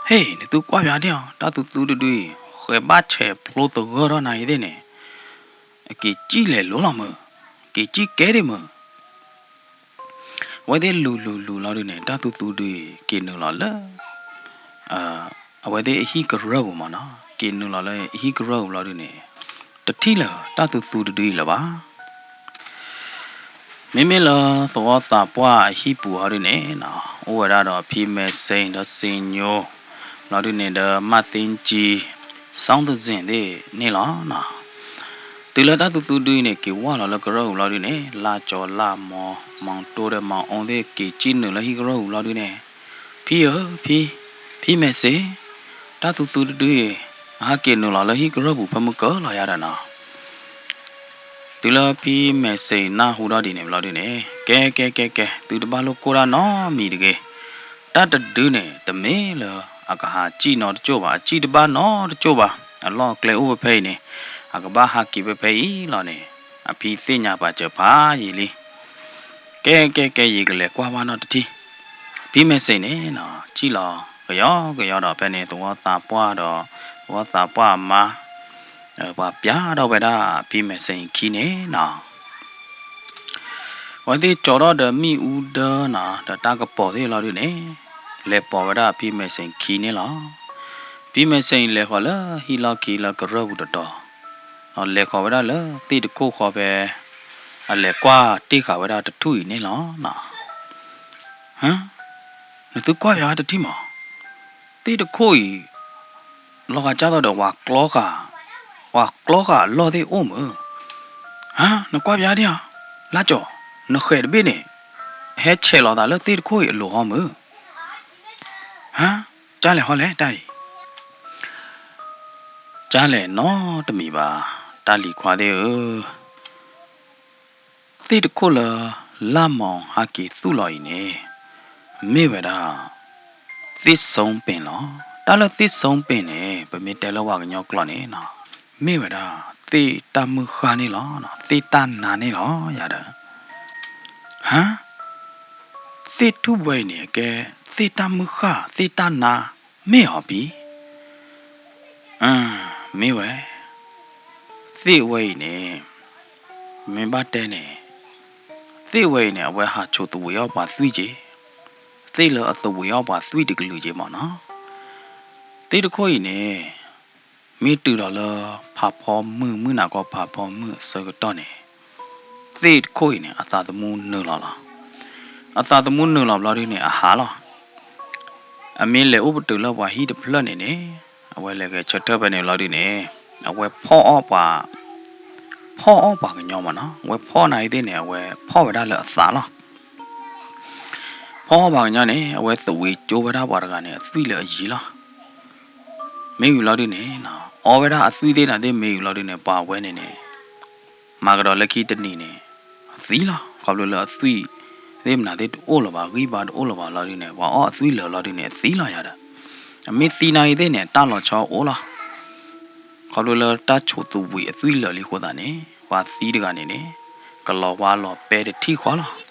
ဟ့ၣ် နသုကွၢ်ပၠးဒံးအီၤ တၢ်သူသူတဒုအံၤ ဃဲးဘၣ်ဆဲးဖျိသဂၢၢ်ထီၣ်နၤအံၤသ့ၣ်န့ၣ်, အက့ၤကံၣ်လဲၤလိၤလီၤမုၢ်, က့ၤကံၣ်ကဲဒံးမုၢ်. အဝဲသ့ၣ်လူၤလူၤလူၤလီၤဒုန့ၣ် တၢ်သူသူတဒုအံၤ က့ၤနုာ်လီၤလၢ အဝဲသ့ၣ်အဟံၣ်ကရၢၢ်ပူၤမးနီၤ က့ၤနုာ်လီၤလၢအဟံၣ်ကရၢၢ်ပူၤဘျီဒုန့ၣ် တထံၣ်လၢၤတၢ်သူသူတဒုအံၤလၢၤဘၣ်. မ့မ့ၢ်လၢသဝီသးပှၢ်အဟံၣ်ပူၤဟီဒုန့ၣ်နီၤ အိၣ်ဝဲဒၣ်ဒီးဖံမဲာ်စ့ဒီးစံညိ လီၤဒုန့ၣ်ဒီး မၢ်သ့ကၠံ စီသစ့ၣ်သ့ၣ်န့ၣ်လီၤနီၤ. တုၤလၢတၢ်သူသူဒုအံၤန့ၣ် က့ၤဝၢ်လီၤလၢကရၢၢ်ပူၤလီၤဒုန့ၣ် လၢ်ကၠီၤလၢ်မီၤ မောင်တိုဒီးမောင်အုန်းသ့ၣ် က့ၤကံၣ်နုာ်လၢဟံၣ်ကရၢၢ်ပူၤလီၤဒုန့ၣ်, ဖံဧၢ, ဖံ, ဖံမဲာ်စ့, တၢ်သူသူတဒုအံၤ အဟးက့ၤနုာ်လီၤလၢဟံၣ်ကရၢၢ်ပူၤဖဲမုၢ်ကၢၤလီၤယါဒီးနီၤ. တုၤလၢဖံမဲာ်စ့နၢ်ဟူထီၣ်ဒ်န့ၣ်ဘျီဒုန့ၣ် ကဲ ကဲ ကဲ ကဲ သုတဘၣ်လိာ်ကိၢ်တၢ်နီတမံၤတဂ့ၤ. တၢ်တဒုန့ၣ် တမ့ၢ်လၢအကဟးကံၣ်နီတကၠိၢ်ဘၣ်, အကံၣ်တဘၣ်နီတကၠိၢ်ဘၣ်, အလီၢ်အကျဲအိၣ်ဖဲဖဲအံၤန့ၣ် အကဘၣ်ဟးက့ၤဖဲဖဲအံၤလီၤန့ၣ် အဖံသ့ၣ်ညါပာ်စၢၤဖးယံာ်လံ. ကဲ ကဲ ကဲ ယကလဲၤကွၢ်ဘၣ်နီတထံၣ်. ဖံမဲာ်စ့န့ၣ်နီၤ ကံၣ်လီၤကယီကယီဒီး ဖဲန့ၣ်သဝီသးပှၢ်ဒီး သဝီသးပှၢ်အမါ ပှၤပျးထီၣ်ဝဲဒၣ်ဖံမဲာ်စ့ခံန့ၣ်နီၤ အဝဲသ့ၣ်ကၠီထီၣ်ဒီးမ့ၣ်အူဒၢနီၤ ဒီးတၢ်ကပီၤသ့ၣ်လီၤဒုန့ၣ် လဲၤပိာ်ဝဲဒၣ်ဖံမဲာ်စ့ခံန့ၣ်လီၤ. ဖံမဲာ်စ့လဲၤဃီၤလၢဟံၣ်လီၢ်ခံလၢကရၢၢ်ပူၤတတီၤ, ဒီးလဲၤဃီၤဝဲဒၣ်လၢသ့ၣ်တခိၣ်ဃီဖဲ အလဲၤကွၢ်တ့ၢ်ဃာ်ဝဲဒၣ်တထူၣ်အံၤန့ၣ်လီၤနီၤ. ဟါ, နသုကွၢ်ပၠးတထံၣ်မး, သ့ၣ်တခိၣ်အံၤ လီၤဂာ်ကၢ်သိးဒီး ပှၤကျီဃာ်, ပှၤကျီဃာ်အလီၢ်သ့ၣ်အိၣ်မုၢ်. ဟါ, နကွၢ်ပၠးဒံးဧါ, လၢကၠီၤ, နဃဲးတဘ့ၣ်န့ၣ် ဟဲဆဲးလီၤသးလၢသ့ၣ်တခိၣ်အံၤအလိၤဟီမုၢ်. ဟါ, ကၢ်လဲၣ်ဟီလဲၣ်တၢ်အံၤ ကၢ်လဲၣ်နီတမံၤဘၣ်, တၢ်လံၤခွါသ့ၣ်ဧၢ, သ့ၣ်တခိၣ်လၢ လၢ်မီၤဟးက့ၤသူၣ်လီၤအံၤန့ၣ် မ့ၢ်ဝဲဒၣ် သ့ၣ်စိပ့ၤလီၤ. တၢ်လၢသ့ၣ်စိပ့ၤန့ၣ် ပမ့ၢ်တဲလၢပှၤကညီကျိာ်န့ၣ်နီၤ မ့ၢ်ဝဲဒၣ် သ့ၣ်တၢ်မုၢ်ဃၢ်န့ၣ်လီၤ, သ့ၣ်တၢ်နါန့ၣ်လီၤ ယၤဒီး ဟါ, သ့ၣ်ထူၣ်ဝဲအံၤန့ၣ် အကဲ သ့ၣ်တၢ်မုၢ်ဃၢ် သ့ၣ်တၢ်နါ မ့ၢ်အီၤဖံ. အၢ, မ့ၢ်ဝဲ, သ့ၣ်ဝဲအံၤန့ၣ် မ့ၢ်ဘၣ်တဲန့ၣ် သ့ၣ်ဝဲအံၤန့ၣ် အဝဲဟးဆိးသဝံးအီၣ်ပှၤသွံၣ်က့ၤ, သ့ၣ်လၢအသဝံးအီၣ်ပှၤသွံၣ်တကလုာ်က့ၤမးနီၤ. သ့ၣ်တခိၣ်အံၤန့ၣ် မ့ၢ်တုၤဒီးလၢဖးဖီမုၢ် မုၢ်နၤကီၢ်ဖးဖီမုၢ်အဆၢကတီၢ်န့ၣ် သ့ၣ်တခိၣ်အံၤန့ၣ် အသးသမူနုာ်လီၤလီၤ. အသးသမူနုာ်လီၤဘျီဒုန့ၣ် အဟးလီၤ. အမ့ၢ်လဲၤအိၣ်ပတုာ်လၢပှၤဟံၣ်တဖျၢၣ်န့ၣ်န့ၣ် အဝဲလဲၤဂဲၤဆၢထၢၣ်ဖဲန့ၣ်ဘျီဒုန့ၣ် အဝဲဖီၣ်အီၣ်ပှၤ ဖီၣ်အီၣ်ပှၤကညီမးနီၤ. အဝဲဖီၣ်နၤအံၤသ့ၣ်န့ၣ် အဝဲဖီၣ်ဝဲဒၣ်လၢအသးလီၤ. ဖီၣ်အီၣ်ပှၤကညီန့ၣ် အဝဲသဝံးကၠိဝဲဒၣ်ပှၤတဂၤန့ၣ် အသွံၣ်လၢအယံၤလီၤ. မ့ၢ်ဝံၤလီၤဒုန့ၣ် အီဝဲဒၣ်အသွံၣ်သ့ၣ်နၤသ့ၣ် မ့ၢ်ဝံၤလီၤဒုန့ၣ် ပှၤဝဲန့ၣ်န့ၣ် မၤကဒီးလၢခံတနံၤန့ၣ် အသံလီၤ. ခီဖျိလၢအသွံၣ်သ့ၣ်မနုၤသ့ၣ်တအိၣ်လၢၤဘၣ် ဂံၢ်ဘါတအိၣ်လၢၤဘၣ်လီၤဒုန့ၣ် ပှၤအီၣ်အသွံၣ်လၢာ်လီၤဒုန့ၣ် အသံလီၤယၤဒီး အမ့ၢ်သံနၤအံၤသ့ၣ်န့ၣ် တၢ်လီၤဆီအိၣ်လီၤ. ခီဖျိလၢတၢ်ဆိးသဝံးအသွံၣ်လၢာ်လံအဃိသတးန့ၣ် ပှၤသံတဂၤန့ၣ်န့ၣ် ကလီၤဝါလီၤပဲတထံၣ်ဃီလီၤ.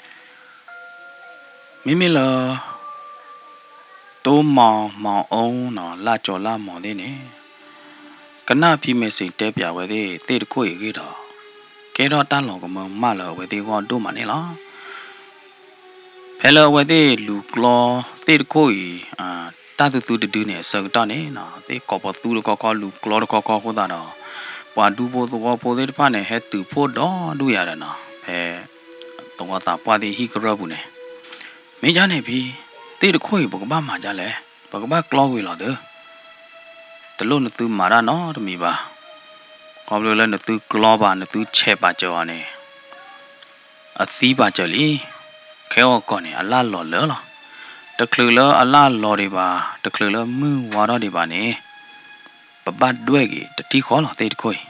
မ့မ့ၢ်လၢ တိၢ်မီၤမီၤအူနီၤ လၢ်ကၠီၤလၢ်မီၤသ့ၣ်န့ၣ် ကနၣ်ဖံမဲာ်စ့ၣ်တဲပၠးဝဲသ့ၣ် သ့ၣ်တခိၣ်အံၤအဂ့ၢ်ဒီး ကဲထီၣ်တၢ်လီၤကမၢမၣ်လၢအဝဲသ့ၣ်ဂီၢ်ဒိၣ်မးန့ၣ်လီၤ. ဖဲလၢအဝဲသ့ၣ်လူၤကျီသ့ၣ်တခိၣ်အံၤ တၢ် တၢ်သူသူတဒုန့ၣ် အဆၢကတီၢ်န့ၣ်နီၤ သ့ၣ်ကိးပသူတခီခီ လူၤကျီတခီခီအဃိသတးဒီး ပှၤဒူဖိသဝီဖိသ့ၣ်တဖၣ်န့ၣ် ဟဲတုၤဖှိၣ်ဒီဒူၣ်ယၤဒီးနီၤ ဖဲ သဝီသးပှၢ်သ့ၣ်ဟံၣ်ကရၢၢ်ပူၤန့ၣ် မ့ၢ်ဒ်န့ၣ်ဖံ, သ့ၣ်တခိၣ်အံၤ ပကဘၣ်မၤဒ်လဲၣ်, ပကဘၣ်ကျီကွံာ်လီၤသု, တလိၣ်နသုမၤတၢ်နီတမံၤဘၣ်. ခီဖျိလၢနသုကျီဘၣ် နသုဆဲးပာ်စၢၤအီၤန့ၣ် အသံပာ်စၢၤလံ. ခဲအံၤကီၢ်န့ၣ် အလၢ်လီၤလၢာ်လီၤ. တချုးလၢအလၢ်လီၤဒံးဘၣ်, တချုးလၢမုၢ်ဝါထီၣ်ဒံးဘၣ်န့ၣ် ပဘၣ်ဒွဲၣ်က့ၤတထံၣ်ဃီလီၤ သ့ၣ်တခိၣ်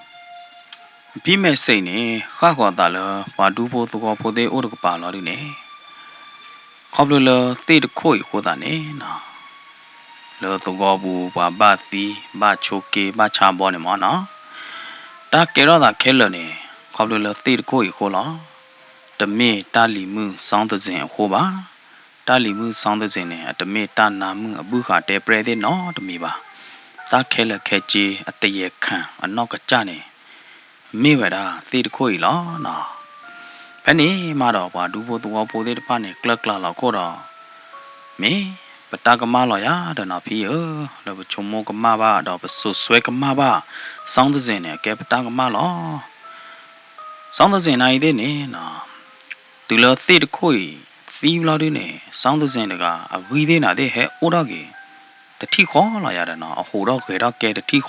အံၤ. ဖံမဲာ်စံးန့ၣ် ဃၣ်ဃီၤသးလၢ ပှၤဒူဖိသဝီဖိသ့ၣ်အိၣ်တကပၤလီၤဒုန့ၣ် ခီဖျိလၢသ့ၣ်တခိၣ်အံၤအဃိသတးန့ၣ်နီၤ, လၢသဝီပူၤပှၤဘၣ်သံ ဘၣ်ဆိးက့ ဘၣ်ဆါဘီန့ၣ်မ့ၢ်နီၤ, တၢ်ကဲထီၣ်သးခဲလၢာ်န့ၣ် ခီဖျိလၢသ့ၣ်တခိၣ်အံၤအဃိလီၤ. တမ့ၢ်တၢ်လံၤမုၣ်စီသဇင်အဃိဘၣ်. တၢ်လံၤမုၣ်စီသဇင်န့ၣ် အတမ့ၢ်တၢ်နါမုၣ်အဘုၣ်ဃာ်တဲပြဲၢ်သ့ၣ်နီတမံၤဘၣ်. တၢ်ခဲလၢာ်ခဲဆ့အတယဲၢ်ခၣ်အနီၢ်ကစၢ်န့ၣ် မ့ၢ်ဝဲဒၣ်သ့ၣ်တခိၣ်အံၤလီၤနီၤ. ဖဲန့ၣ်မးဒီး ပှၤဒူဖိသဝီဖိသ့ၣ်တဖၣ်န့ၣ် ကျၢၢ်ကျါလီၤခိၣ်ဒီး မ့ၢ်ပတၢ်ကမၣ်လီၤယၤဒီးနီၤ ဖံဧၢ, လၢပဆိကမိၣ်ကမၣ်ဘၣ် ဒီးပစိာ်ဆှၢကမၣ်ဘၣ် စီသဇင်န့ၣ် အကဲပတၢ်ကမၣ်လီၤ. စီသဇင်နၤအံၤသ့ၣ်န့ၣ်နီၤ, တုၤလၢသ့ၣ်တခိၣ်အံၤသံဘျီဒုန့ၣ် စီသဇင်တဂၤ အဂံၢ်သ့ၣ်နၤသ့ၣ် ဟဲအိၣ်ထီၣ်က့ၤတထံၣ်ဃီလီၤယၤဒီးနီၤ, အဟူးထီၣ်ဂဲၤထီၣ်ကဲတထံၣ်ဃီလီၤ.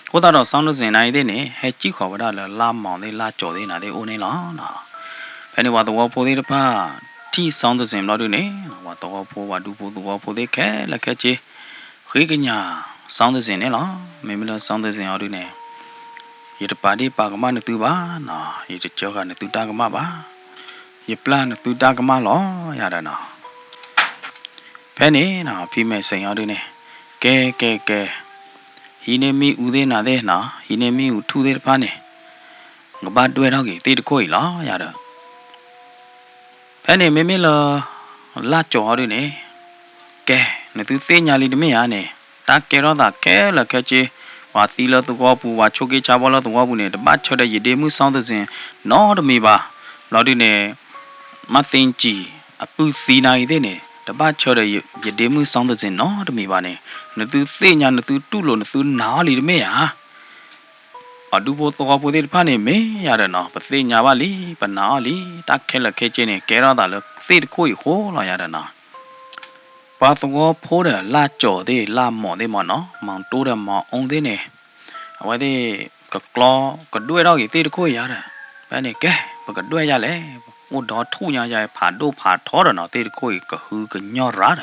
အဃိသတးဒီး စီသဇင်နၤအံၤသ့ၣ်န့ၣ် ဟဲစံၣ်ဃီၤဝဲဒၣ်လၢလါမီၤသ့ၣ် လါကၠီၤသ့ၣ်နၤသ့ၣ်အိၣ်န့ၣ်လီၤနီၤ. ဖဲန့ၣ်ပှၤသဝီဖိသ့ၣ်တဖၣ် ထံၣ်စီသဇင်ဘျီဒုန့ၣ် ပှၤသဝီဖိ ပှၤဒူဖိသဝီဖိသ့ၣ်ခဲလၢာ်ခဲဆ့ ဃ့ကညးစီသဇင်န့ၣ်လီၤ. မ့မ့ၢ်လၢစီသဇင်အီၤဒုန့ၣ် ယတပာ်ဒ့ၣ်ပာ်ကမၣ်နသုဘၣ်နီၤ, ယတစၢဃာ်နသုတၢ်ကမၣ်ဘၣ်, ယပျၢ်နသုတၢ်ကမၣ်လီၤယၤဒီးနီၤ. ဖဲန့ၣ်နီၤ ဖံမဲာ်စံးအီၤဒုန့ၣ် ကဲကဲကဲ, ဟံးန့ၢ်မ့ၣ်အူသ့ၣ်နၤသ့ၣ်နီၤ, ဟံးန့ၢ်မ့ၣ်အူထူၣ်သ့ၣ်တဖၣ်န့ၣ် ကဘၣ်ဒွဲၣ်ထီၣ်က့ၤသ့ၣ်တခိၣ်အံၤလီၤယၤဒီး ဖဲန့ၣ်မ့မ့ၢ်လၢ လၢ်ကၠီၤအီၤဒုန့ၣ် ကဲ, နသုသ့ၣ်ညါလံတမ့ၢ်ဧါန့ၣ်, တၢ်ကဲထီၣ်သးခဲလၢာ်ခဲဆ့, ပှၤသံလၢသဝီပူၤ ပှၤဆိးက့ဆါဘီလၢသဝီပူၤန့ၣ် တဘၣ်ဆၢဒီးယဒ့မုၣ်စီသဇင်နီတမံၤဘၣ်. ဘျီဒုန့ၣ် မၤသ့ၣ်ကံၣ် အပုၢ်သံနၤအံၤသ့ၣ်န့ၣ် တဘၣ်ဆၢဒီးယဒ့မုၣ်စီသဇင်နီတမံၤဘၣ်န့ၣ်, နသုသ့ၣ်ညါ နသုတူၢ်လိာ် နသုနာ်အီၤလံတမ့ၢ်ဧါ. ပှၤဒူဖိသဝီဖိသ့ၣ်တဖၣ်န့ၣ် မ့ၢ်ယၤဒီးနီၤ, ပသ့ၣ်ညါဘၣ်လံ, ပနာ်အီၤလံ, တၢ်ခဲလၢာ်ခဲဆ့န့ၣ် ကဲထီၣ်သးလၢသ့ၣ်တခိၣ်အံၤအဃိလီၤယၤဒီးနီၤ. ပှၤသဝီဖိဒီးလၢ်ကၠီၤသ့ၣ် လၢ်မီၤသ့ၣ်မ့ၢ်နီၤ, မီၤတိဒီးမီၤအူသ့ၣ်န့ၣ် အဝဲသ့ၣ် ကကျီ ကဒွဲၣ်ထီၣ်က့ၤသ့ၣ်တခိၣ်အံၤယၤဒီး, ဖဲန့ၣ်ကဲ ပကဒွဲၣ်ယၤလဲၣ်, အိၣ်ဒီးထူၣ်ညါယၤ ဖးဒိၣ်ဖးထီဒီးနီၤ, သ့ၣ်တခိၣ်အံၤကဟုကညီၢ်ရၤဒီး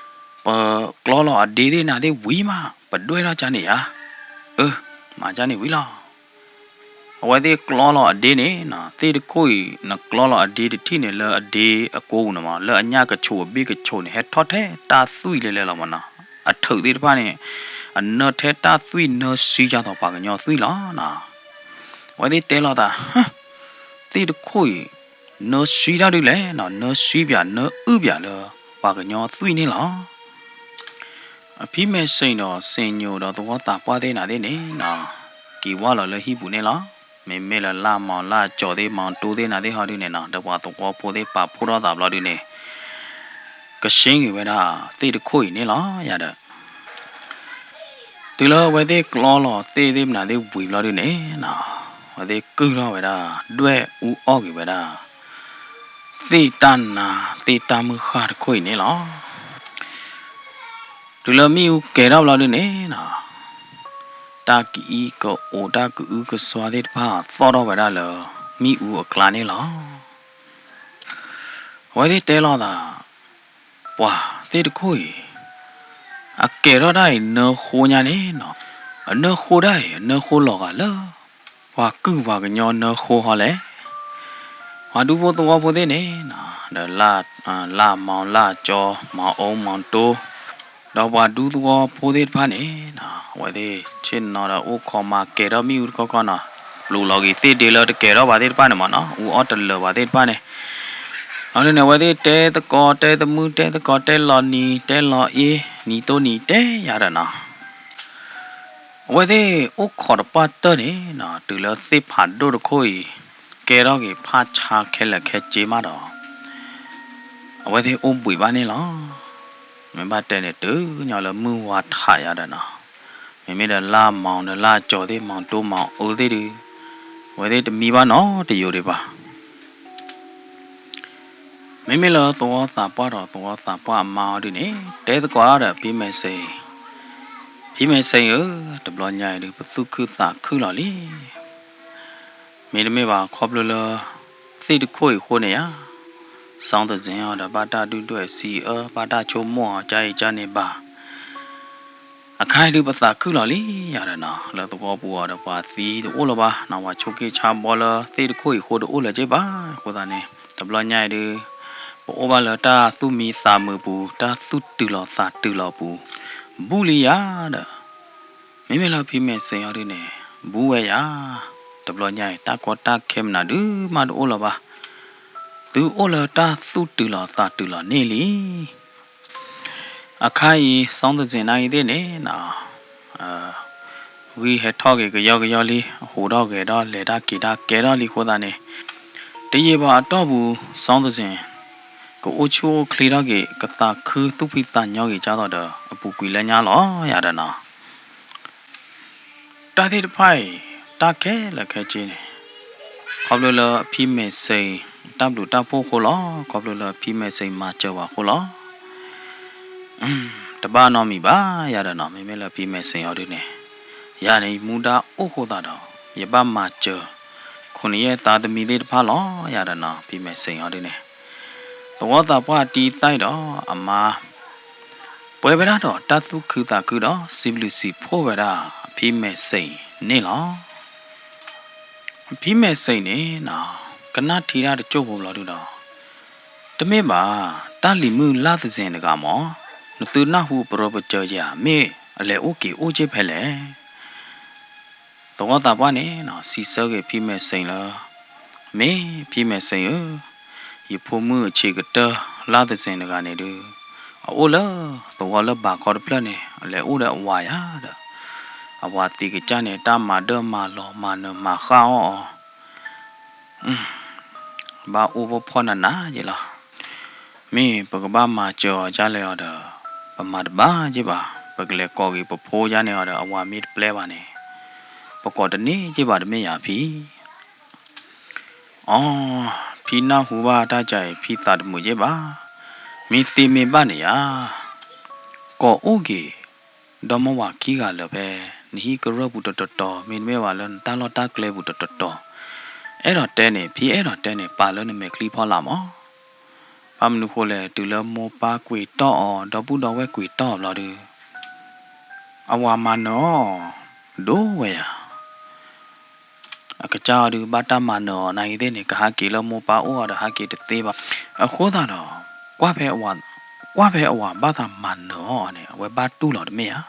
ပကျီလီၤအဒ့သ့ၣ်နၤသ့ၣ်ဝံၤမး ပဒွဲၣ်ထီၣ်ကန့ၣ်ဧါ. အၢ မၤကန့ၣ်ဝံၤလီၤ. အဝဲသ့ၣ်ကျီလီၤအဒ့န့ၣ်နီၤ, သ့ၣ်တခိၣ်အံၤ နကျီလီၤအဒ့တထံၣ်န့ၣ် လၢအဒ့အကိပူၤန့ၣ်မး လၢအညၣ်ကဆိးအဘ့ၣ်ကဆိးန့ၣ် ဟဲထီၣ်ထဲတၢ်သွံၣ်လဲၤလဲၤလီၤမးနီၤ. အထုးသ့ၣ်တဖၣ်န့ၣ် အနၢထဲတၢ်သွံၣ်နၢဆှံယါထီၣ်ပှၤကညီသွံၣ်လီၤနီၤ. အဝဲသ့ၣ်တဲလီၤသး သ့ၣ်တခိၣ်အံၤ နၢဆှံတၢ်ဒုးလဲၣ်နီၤ, နၢဆှံပၠး နၢအုၣ်ပၠးလၢပှၤကညီသွံၣ်န့ၣ်လီၤ. အဖံမဲာ်စံးဒီးစံးညိၣ်ဒီးသဝီသးပှၢ်သ့ၣ်နၤသ့ၣ်န့ၣ်နီၤ, က့ၤဝဲလီၤလၢဟံၣ်ပူၤန့ၣ်လီၤ. မ့မ့ၢ်လၢလၢ်မီၤလၢ်ကၠီၤသ့ၣ် မီၤတိသ့ၣ်နၤသ့ၣ်ဟီဒုန့ၣ်နီၤ, ဒီးပှၤသဝီဖိသ့ၣ်ပာ်ဖှိၣ်ထီၣ်သးဘျီဒုန့ၣ် ကဆှံက့ၤဝဲဒၣ်သ့ၣ်တခိၣ်အံၤန့ၣ်လီၤယၤဒီး တုၤလၢအဝဲသ့ၣ်ကျီလီၤသ့ၣ်သ့ၣ်မနုၤသ့ၣ်ဝံၤဘျီဒုန့ၣ်နီၤ, အဝဲသ့ၣ်ကုၢ်ထီၣ်ဝဲဒၣ် ဒွဲၣ်အူအီၣ်က့ၤဝဲဒၣ် သ့ၣ်တၢ်နါ သ့ၣ်တၢ်မုၢ်ဃၢ်တခိၣ်အံၤန့ၣ်လီၤ. တုၤလၢမ့ၣ်အူကဲၤထီၣ်ဘျီဒုန့ၣ်နီၤ, တၢ်ကအံကအိး တၢ်ကအုကစွါသ့ၣ်တဖၣ် သီၣ်ထီၣ်ဝဲဒၣ်လၢမ့ၣ်အူအကျါန့ၣ်လီၤ. အဝဲသ့ၣ်တဲလီၤသး ပှၤသ့ၣ်တခိၣ်အံၤ အကဲၤထီၣ်တၢ်အံၤ နၢဃိညါန့ၣ်နီၤ, အနၢဃိတၢ်အံၤ အနၢဃိလီၤဂာ်လၢ ပှၤကုၢ်ပှၤကညီနၢဃိဟီလဲၣ်. ပှၤဒူဖိသဝီဖိသ့ၣ်န့ၣ်နီၤ, ဒီးလၢ်မီၤလၢ်ကၠီ မီၤအူမီၤတိ ဒီးပှၤဒူသဝီဖိသ့ၣ်တဖၣ်န့ၣ်နီၤ, အဝဲသ့ၣ်ဆ့ၣ်နီၤဒီးအိၣ်ခိးမၤကဲၤထီၣ်မ့ၣ်အူတခီခီနီၤ, ပျိးလီၤက့ၤသ့ၣ်ဒ့လၢတကဲၤထီၣ်ဘၣ်သ့ၣ်တဖၣ်န့ၣ်မးနီၤ, အူအီၣ်တလၢာ်ဘၣ်သ့ၣ်တဖၣ်န့ၣ်, အန့ၣ်န့ၣ် အဝဲသ့ၣ်တဲသကိးတဲသမု တဲသကိးတဲလီၤနံၤ တဲလီၤအ့ နံၤတိၢ်နံၤတဲယၤဒီးနီၤ အဝဲသ့ၣ်အိၣ်ခိးတပှၢ်တၢၢ်န့ၣ်နီၤ, တုၤလၢသ့ၣ်ဖးဒိၣ်တခိၣ်အံၤ ကဲထီၣ်က့ၤဖးဆါခဲလၢာ်ခဲဆ့မးဒီး အဝဲသ့ၣ်အိၣ်ဘှံးဘၣ်န့ၣ်လီၤ. မ့ၢ်ဘၣ်တဲန့ၣ် တုၤညီလၢမုၢ်ဝါထးယၤဒီးနီၤ, မ့မ့ၢ်ဒီးလၢ်မီၤဒီးလၢ်ကၠီၤသ့ၣ် မီၤတိမီၤအၢသ့ၣ်ဒုး, အဝဲသ့ၣ်တမံဘၣ်နီတယိာ်ဒံးဘၣ်. မ့မ့ၢ်လၢသဝီသးပှၢ်ဒီးသဝီသးပှၢ်အမါအီၤဒုးန့ၣ် တဲသကိးဒီးဖံမဲာ်စ့ၣ်, ဖံမဲာ်စ့ၣ်ဧၢ, တဘျီညါအံၤဒုး ပသူၣ်ခုသးခုလီၤလံ. မ့တမ့ၢ်ဘၣ်ခီဖျိလၢ သ့ၣ်တခိၣ်အံၤအဃိန့ၣ်ဧါ, စီသစ့ၣ်အီၤဒီးဘၣ်တၢ်ဒုၣ်ဒွဲၣ်စံးအၢ ဘၣ်တၢ်ဆိကမိၣ်အီၤ ကၢအံၤကၢန့ၣ်ဘၣ်. အခါအံၤဒုးပသးခုလီၤလံယၤဒီးနီၤ, လၢသဝီပူၤအီၤဒီးပှၤသံတအိၣ်လၢၤဘၣ်နီၤ, ပှၤဆိးက့ဆါဘီလၢသ့ၣ်တခိၣ်အံၤအဃိတအိၣ်လၢၤက့ဘၣ်. အဃိသတးန့ၣ် တဘျီညါအံၤဒုး ပအိၣ်ဘၣ်လၢတၢ်သူၣ်မံသးမုာ်ပူၤ, တၢ်သူၣ်တုၤလီၤသးတုၤလီၤပူၤ ဘူးလံယၤဒီး မ့မ့ၢ်လၢဖံမဲာ်စ့ၣ်အီၤဒုးန့ၣ် ဘူးဝဲယၤ, တဘျီညါအံၤ တၢ်ကီတၢ်ခဲမနုၤဒုးမးတအိၣ်လၢၤဘၣ်. သုအိၣ်လၢတၢ်သူၣ်တုၤလီၤသးတုၤလီၤန့ၣ်လံ. အခါအံၤ စီသစ့ၣ်နာ်က့ၤသ့ၣ်န့ၣ် ဂံၢ်ဟဲထီၣ်က့ၤကယီကယီလံ, ဟူးထီၣ်ဂဲၤထီၣ် လဲၤတၢ်က့ၤတၢ်ကဲထီၣ်လံအဃိသတးန့ၣ် တယံာ်ဘၣ်အတီၢ်ပူၤ စီသစ့ၣ် ကအိၣ်ဆူၣ်အိၣ်ချ့ထီၣ်က့ၤ ကသးခုသူၣ်ဖှံသးညီက့ၤကၢ်သိးဒီး အပူၤကွံာ်လၢညါလီၤယၤဒီးနီၤ. တၢ်သ့ၣ်တဖၣ်အံၤ တၢ်ခဲလၢာ်ခဲဆ့န့ၣ် ခီဖျိလၢအဖံမဲာ်စ့ၣ် တၢ်ဘျုးတၢ်ဖှိၣ်အဃိလီၤ. ခီဖျိလၢအဖံမဲာ်စ့ၣ်မၤစၢၤပှၤအဃိလီၤ. တဘၣ်နီတမံၤဘၣ်ယၤဒီးနီၤ, မ့မ့ၢ်လၢဖံမဲာ်စ့ၣ်အီၤဒုးန့ၣ် ယၤန့ၣ် ယမူဒါအိၣ်အဃိသတးဒီး ယဘၣ်မၤစၢၤ ခိၣ်နံၣ်ယဲၢ်သးသမံသ့ၣ်တဖၣ်လီၤ. ယၤဒီးနီၤ ဖံမဲာ်စ့ၣ်အီၤဒုးန့ၣ် သဝီသးပှၢ်တံသၣ်ဒီးအမါ ပှဲၤဝဲဒၣ်ဒီးတၢ်သူၣ်ခုသးခုဒီး စံးဘျုးစံးဖှိၣ်ဝဲဒၣ်ဖံမဲာ်စ့ၣ်န့ၣ်လီၤ. ဖံမဲာ်စ့ၣ်န့ၣ် ကနၣ်ထံတၢ်တစိၢ်ဖိဘျီဒုးဒီး တမ့ၢ်ဘၣ် တၢ်လံၤမုၣ်လါသစ့ၣ်တဂၤမး နသုနၢ်ဟူပရၢပစၢၤယၤ မ့ၢ်အလဲၤအိၣ်က့ၤအိၣ်က့ၤဖဲလဲၣ်. သဝီသးပှၢ်န့ၣ် စံးဆၢက့ၤဖံမဲာ်စ့ၣ်လၢ မ့ၢ်ဖံမဲာ်စ့ၣ်ဧၢ, ယဖိမုၣ်အဆံးကတၢၢ်လါသစ့ၣ်တဂၤန့ၣ်ဒုး အအိၣ်လၢသဝီလၢဘးခီတဖျၢၣ်န့ၣ် အလဲၤအိၣ်ဒီးအဝၤယၤဒီး အဝၤသံကစၢ်န့ၣ် တၢ်မၤဒၢၣ်မၤလီၤမၤနၢၤမၤဃၣ်အီၣ်အီၤ ဘၣ်အိၣ်ဖှီၣ်ဖှီၣ်နးနးယဲလီၤ. မ့ၢ်ပကဘၣ်မၤစၢၤအီၤဒ်လဲၣ်အီၤဒီး ပမၤတဘၣ်က့ၤဘၣ်, ပကလဲၤကိးက့ၤပဖိယါန့ၣ်အီၤဒီး အဝၤမ့ၢ်တပျဲဘၣ်န့ၣ် ပကိးတန့ၢ်က့ၤဘၣ်တမ့ၢ်ယၤဖံ အီ, ဖံနၢ်ဟူဘၣ်တၢ်ကါအံၤ ဖံသးတမုာ်က့ၤဘၣ်, မ့ၢ်သ့မ့ၢ်ဘၣ်န့ၣ်ယၤ ကိးအိၣ်က့ၤ ဒီမါဝၤခံဂၤလၢာ်ဖဲ နဟံၣ်ကရၢၢ်ပူၤတတီၤတီၤ မ့တမ့ၢ်ဘၣ်လၢနတၢ်လီၢ်တၢ်ကျဲပူၤတတီၤတီၤ, အဲၣ်ဒိးတဲန့ၣ် ဖံအဲၣ်ဒိးတဲန့ၣ် ပာ်လၢနမဲာ်ချံဖီလာ်မး, ဘၣ်မနုၤဃိလဲၣ် တုၤလၢမိၢ်ပၢ်ကွံာ်တီၢ်အီၤ ဒီပုၢ်ဒီဝဲၢ်ကွံာ်တီၢ်အီၤဘျီဒုး အဝၤမၤနၢၤအီၤ ဒိၣ်ဝဲယၤ အကစၢ်အီၤဒုး ဘၣ်တၢ်မၤနၢၤအီၤနာ်က့ၤသ့ၣ်န့ၣ် ကဟးက့ၤလၢမိၢ်ပၢ်အိၣ်အီၤဒီး ဟးက့ၤတသ့ဘၣ်. အဃိသတးဒီး ကွၢ်ဖဲအဝၤ, ကွၢ်ဖဲအဝၤဘၣ်သးမၤနၢၤအီၤန့ၣ် အဝဲဘၣ်တူၢ်လီၤတမ့ၢ်ဧါ.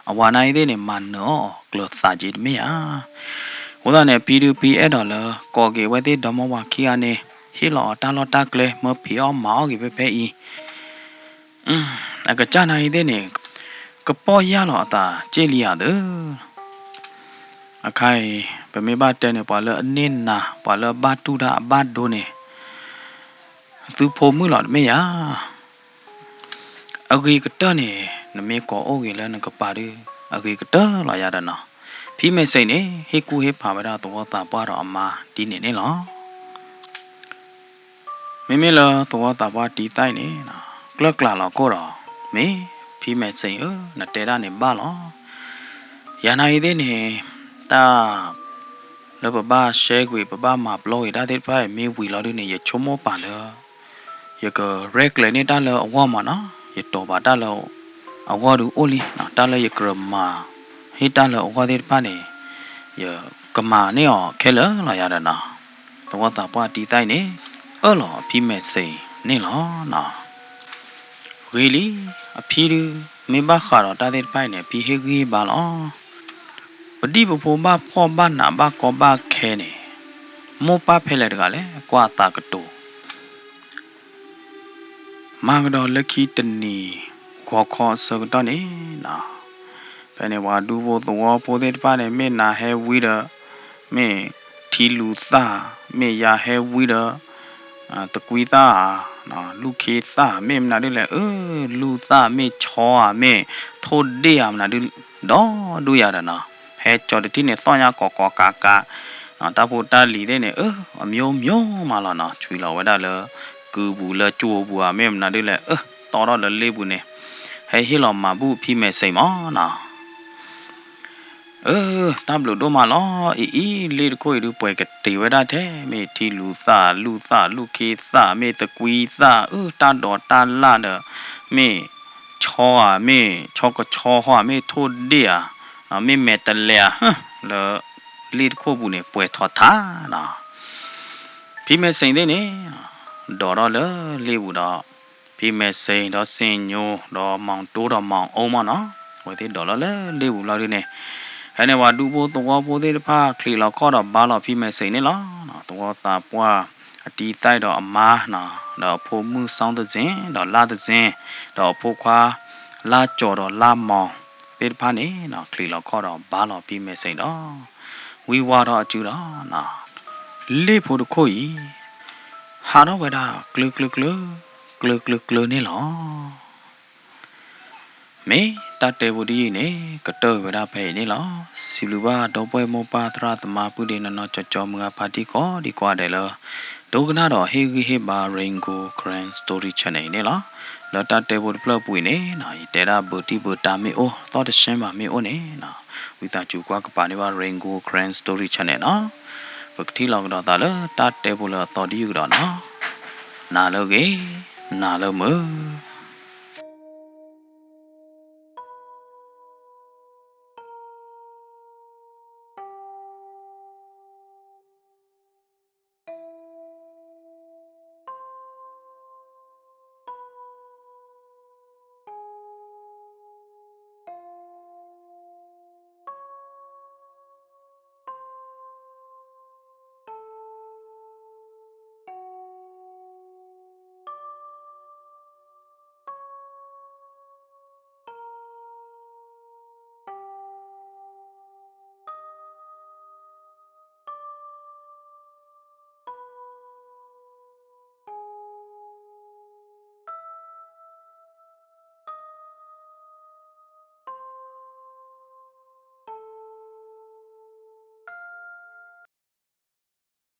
အဝၤနာ်က့ၤသ့ၣ်န့ၣ် မၤနၢၤအီၤကျၢၤသးက့ၤတမ့ၢ်ဧါ. အဃိသတးန့ၣ် ဖံဒုးဖံအဲၣ်ဒိးလၢ ကိးက့ၤဝဲသ့ၣ်ဒီမါဝၤခံဂၤန့ၣ် ဟ့ၣ်လီၤအီၤတၢ်လီၢ်တၢ်ကျဲ မၢဖံးအီၣ်မၤအီၣ်က့ၤဖဲဖဲအံၤ အကစၢ်နာ်က့ၤသ့ၣ်န့ၣ် ကပီၢ်ယၢ်လီၤအသးက့ၣ်လံဧါသၢ. အခါအံၤ ပမ့ၢ်ဘၣ်တဲန့ၣ် ပှၤလၢအန့ၢ်နၤ ပှၤလၢအဘၣ်တူၢ်တၢ်အဘၣ်ဒိန့ၣ် သုဖိမုၣ်လီၤတမ့ၢ်ဧါ. အဂ့ၤကတၢၢ်န့ၣ် နမ့ၢ်ကိးအိၣ်ဂ့ၤလၢနကပၤဒုး အဂ့ၤကတၢၢ်လီၤယၤဒီးနီၤ. ဖံမဲာ်စ့ၣ်န့ၣ် ဟ့ၣ်ကူၣ်ဟ့ၣ်ဖးဝဲဒၣ်သဝီသးပှၢ်ဒီးအမါဒ်န့ၣ်န့ၣ်လီၤ. မ့မ့ၢ်လၢသဝီသးပှၢ်တံသၣ်အံၤန့ၣ် ကျၢၢ်ကျးလီၤကိၢ်ဒီး မ့ၢ်ဖံမဲာ်စ့ၣ်ဧၢ နတဲဒၣ်န့ၣ်ဘၣ်လီၤ. ယၤနာ်က့ၤသ့ၣ်န့ၣ် တၢ်လၢပဘၣ်ရှဲကွံာ် ပဘၣ်မၤပျီကွံာ်တၢ်သ့ၣ်တဖၣ်အံၤ မ့ၢ်ဝံၤလီၤဒုးန့ၣ် ယဆိကမိၣ်ပာ်လၢ ယကရဲၣ်ကျဲၤန့ၢ်တၢ်လၢအဂီၢ်မးနီၤ, ယတီၢ်ဘၣ်တၢ်လၢအဂီၢ်ဒုးအိၣ်လံ, တၢ်လၢယကြၢးမၤဟ့ၣ်တၢ်လၢအဂီၢ်သ့ၣ်တဖၣ်န့ၣ် ယကမၤန့ၢ်အီၤခဲလၢာ်လီၤယၤဒီးနီၤ. သဝီသးပှၢ်တံသၣ်အံၤန့ၣ် အၢၣ်လီၤအဖံမဲာ်စ့ၣ်န့ၣ်လီၤ. ဂ့ၤလံ, အဖံဒုး မ့ၢ်ဘၣ်ဃးဒီးတၢ်သ့ၣ်တဖၣ်အံၤန့ၣ် အဖံဟ့ၣ်ဂံၢ်ဘါလီၤ. ပဒံၣ်ပဖိဘၣ်ဖှီၣ်ဘၣ်နးဘၣ်ကီဘၣ်ခဲန့ၣ် မိၢ်ပၢ်ဖဲလဲၣ်တဂၤလဲၣ် ကွၢ်အသးကတိၤ မၤကဒီးလၢခံတနံၤ ဂီၤခီအဆၢကတီၢ်န့ၣ်နီၤ, ဖဲန့ၣ်ပှၤဒူဖိသဝီဖိသ့ၣ်တဖၣ်န့ၣ် မ့ၢ်နၤဟဲဝံဒီး မ့ၢ်ထံလူၤသၣ်, မ့ၢ်ယၤဟဲဝံဒီး သကွံသၣ်ဧါ, လူၢ်ခ့သၣ်မ့ၢ်မနုၤဒ်လဲၣ်, အၢ လူၢ်သၣ်မ့ၢ် ဆီဧါမ့ၢ် ထိၣ်ဒ့ၣ်ဧါမနုၤဒ်, ဒီဒူၣ်ယၤဒီးနီၤ, ဟဲကၠီၤတထံၣ်န့ၣ် သီၣ်ညါကိးကိးကးကး, တၢ်ဖိတၢ်လံၤသ့ၣ်န့ၣ် အၢ အမျိုးမျိုးမးလီၤနီၤ, ဆွံလီၤဝဲဒၣ်လၢ ကုပူၤလၢကၠိပူၤဧါ မ့ၢ်မနုၤဒ်လဲၣ်, အၢ တီထီၣ်လၢလ့ၣ်ပူၤန့ၣ်, ဟဲဟ့ၣ်လီၤမၤဘူၣ်ဖံမဲာ်စ့ၣ်မးနီၤ. အၢ တၢ်ဘျုးဒိၣ်မးလီၤ. အံၤအံၤ လ့ၣ်တခိၣ်အံၤဒုး ပှဲၤကတ့ၤဝဲဒၣ်ထဲ မ့ၢ်ထံလူၤသၣ် လူၢ်သၣ် လူၢ်ခ့သၣ် မ့ၢ်သကွံသၣ် အၢ တၢ်ဒိးတၢ်လၣ်ဒီး မ့ၢ်ဆီဧါ မ့ၢ်ဆီကဆီဟီဧါ မ့ၢ်ထိၣ်ဒ့ၣ်ဧါ, မ့ၢ်မဲာ်တဲးလဲးဧါ လၢလ့ၣ်တခိၣ်ပူၤန့ၣ် ပှဲၤထီၣ်ထါနီၤ. ဖံမဲာ်စ့ၣ်သ့ၣ်န့ၣ် ဒိးထီၣ်လၢလ့ၣ်ပူၤဒီး ဖံမဲာ်စ့ၣ် ဒီးစ့ၣ်ညိ ဒီးမီၣ်တိဒီးမီၣ်အိမးနီၤ, အဝဲသ့ၣ်ဒိးလီၤလၢလ့ၣ်ပူၤလီၤဒုန့ၣ်, ဖဲန့ၣ်ပှၤဒူဖိသဝီဖိသ့ၣ်တဖၣ် ချံးလီၤခီၣ်ဒီးဘါလီၤဖံမဲာ်စ့ၣ်န့ၣ်လီၤ. သဝီသးပှၢ်အတံၤသၣ်ဒီးအမါနီၤ, ဒီးအဖိမုၣ်စီသစ့ၣ် ဒီးလါသစ့ၣ် ဒီးအဖိခွါ လါကၠီၤဒီးလါမီၣ်သ့ၣ်တဖၣ်န့ၣ်နီၤ, ချံးလီၤခီၣ်ဒီးဘါလီၤဖံမဲာ်စ့ၣ်ဒီး ဝံဝါထီၣ်အစုဒီးနီၤ, လ့ၣ်ဖိတခိၣ်အံၤ ဟးထီၣ်ဝဲဒၣ်ကျၢၤကျၢၤကျၢၤ, ကျၢၤကျၢၤကျၢၤန့ၣ်လီၤ. မ့ၢ်တၢ်တဲဖိတယုၢ်အံၤန့ၣ် ကတၢၢ်ဝဲဒၣ်ဖဲအံၤန့ၣ်လီၤ. စံးဘျုးဘၣ်ဒီပုၢ်ဝဲၢ်မိၢ်ပၢ်သရၣ်သမါ ပုၢ်ဒ့နီၢ်နီၢ် ကၠီကၠီမုၢ်အဖါတံၢ်ကိးဒံကိးဂၤဒဲးလၢ ဒိကနၣ်ဒီးဟ့ၣ်ဂံၢ်ဟ့ၣ်ဘါ Rain Gold Karen Story Channel အံၤန့ၣ်လီၤ. လၢတၢ်တဲဖိတဖျၢၣ်အပူၤအံၤန့ၣ်နီၤ, ယတဲဒၣ်ဘုးတံၢ်ဘုးတၢ်မ့ၢ်အိၣ် သီၣ်တဆှဲဘၣ်မ့ၢ်အိၣ်န့ၣ်နီၤ, ဝံသးစူၤကွၢ်ကပၤန့ၢ်ဘၣ် Rain Gold Karen Story Channel နီၤ. ပကထံၣ်လိာ်ကဒီးသးလၢတၢ်တဲဖိလၢအသီတယုၢ်ကဒီးနီၤ. နၤလၢအဂ့ၤ, နၤလၢမုာ်.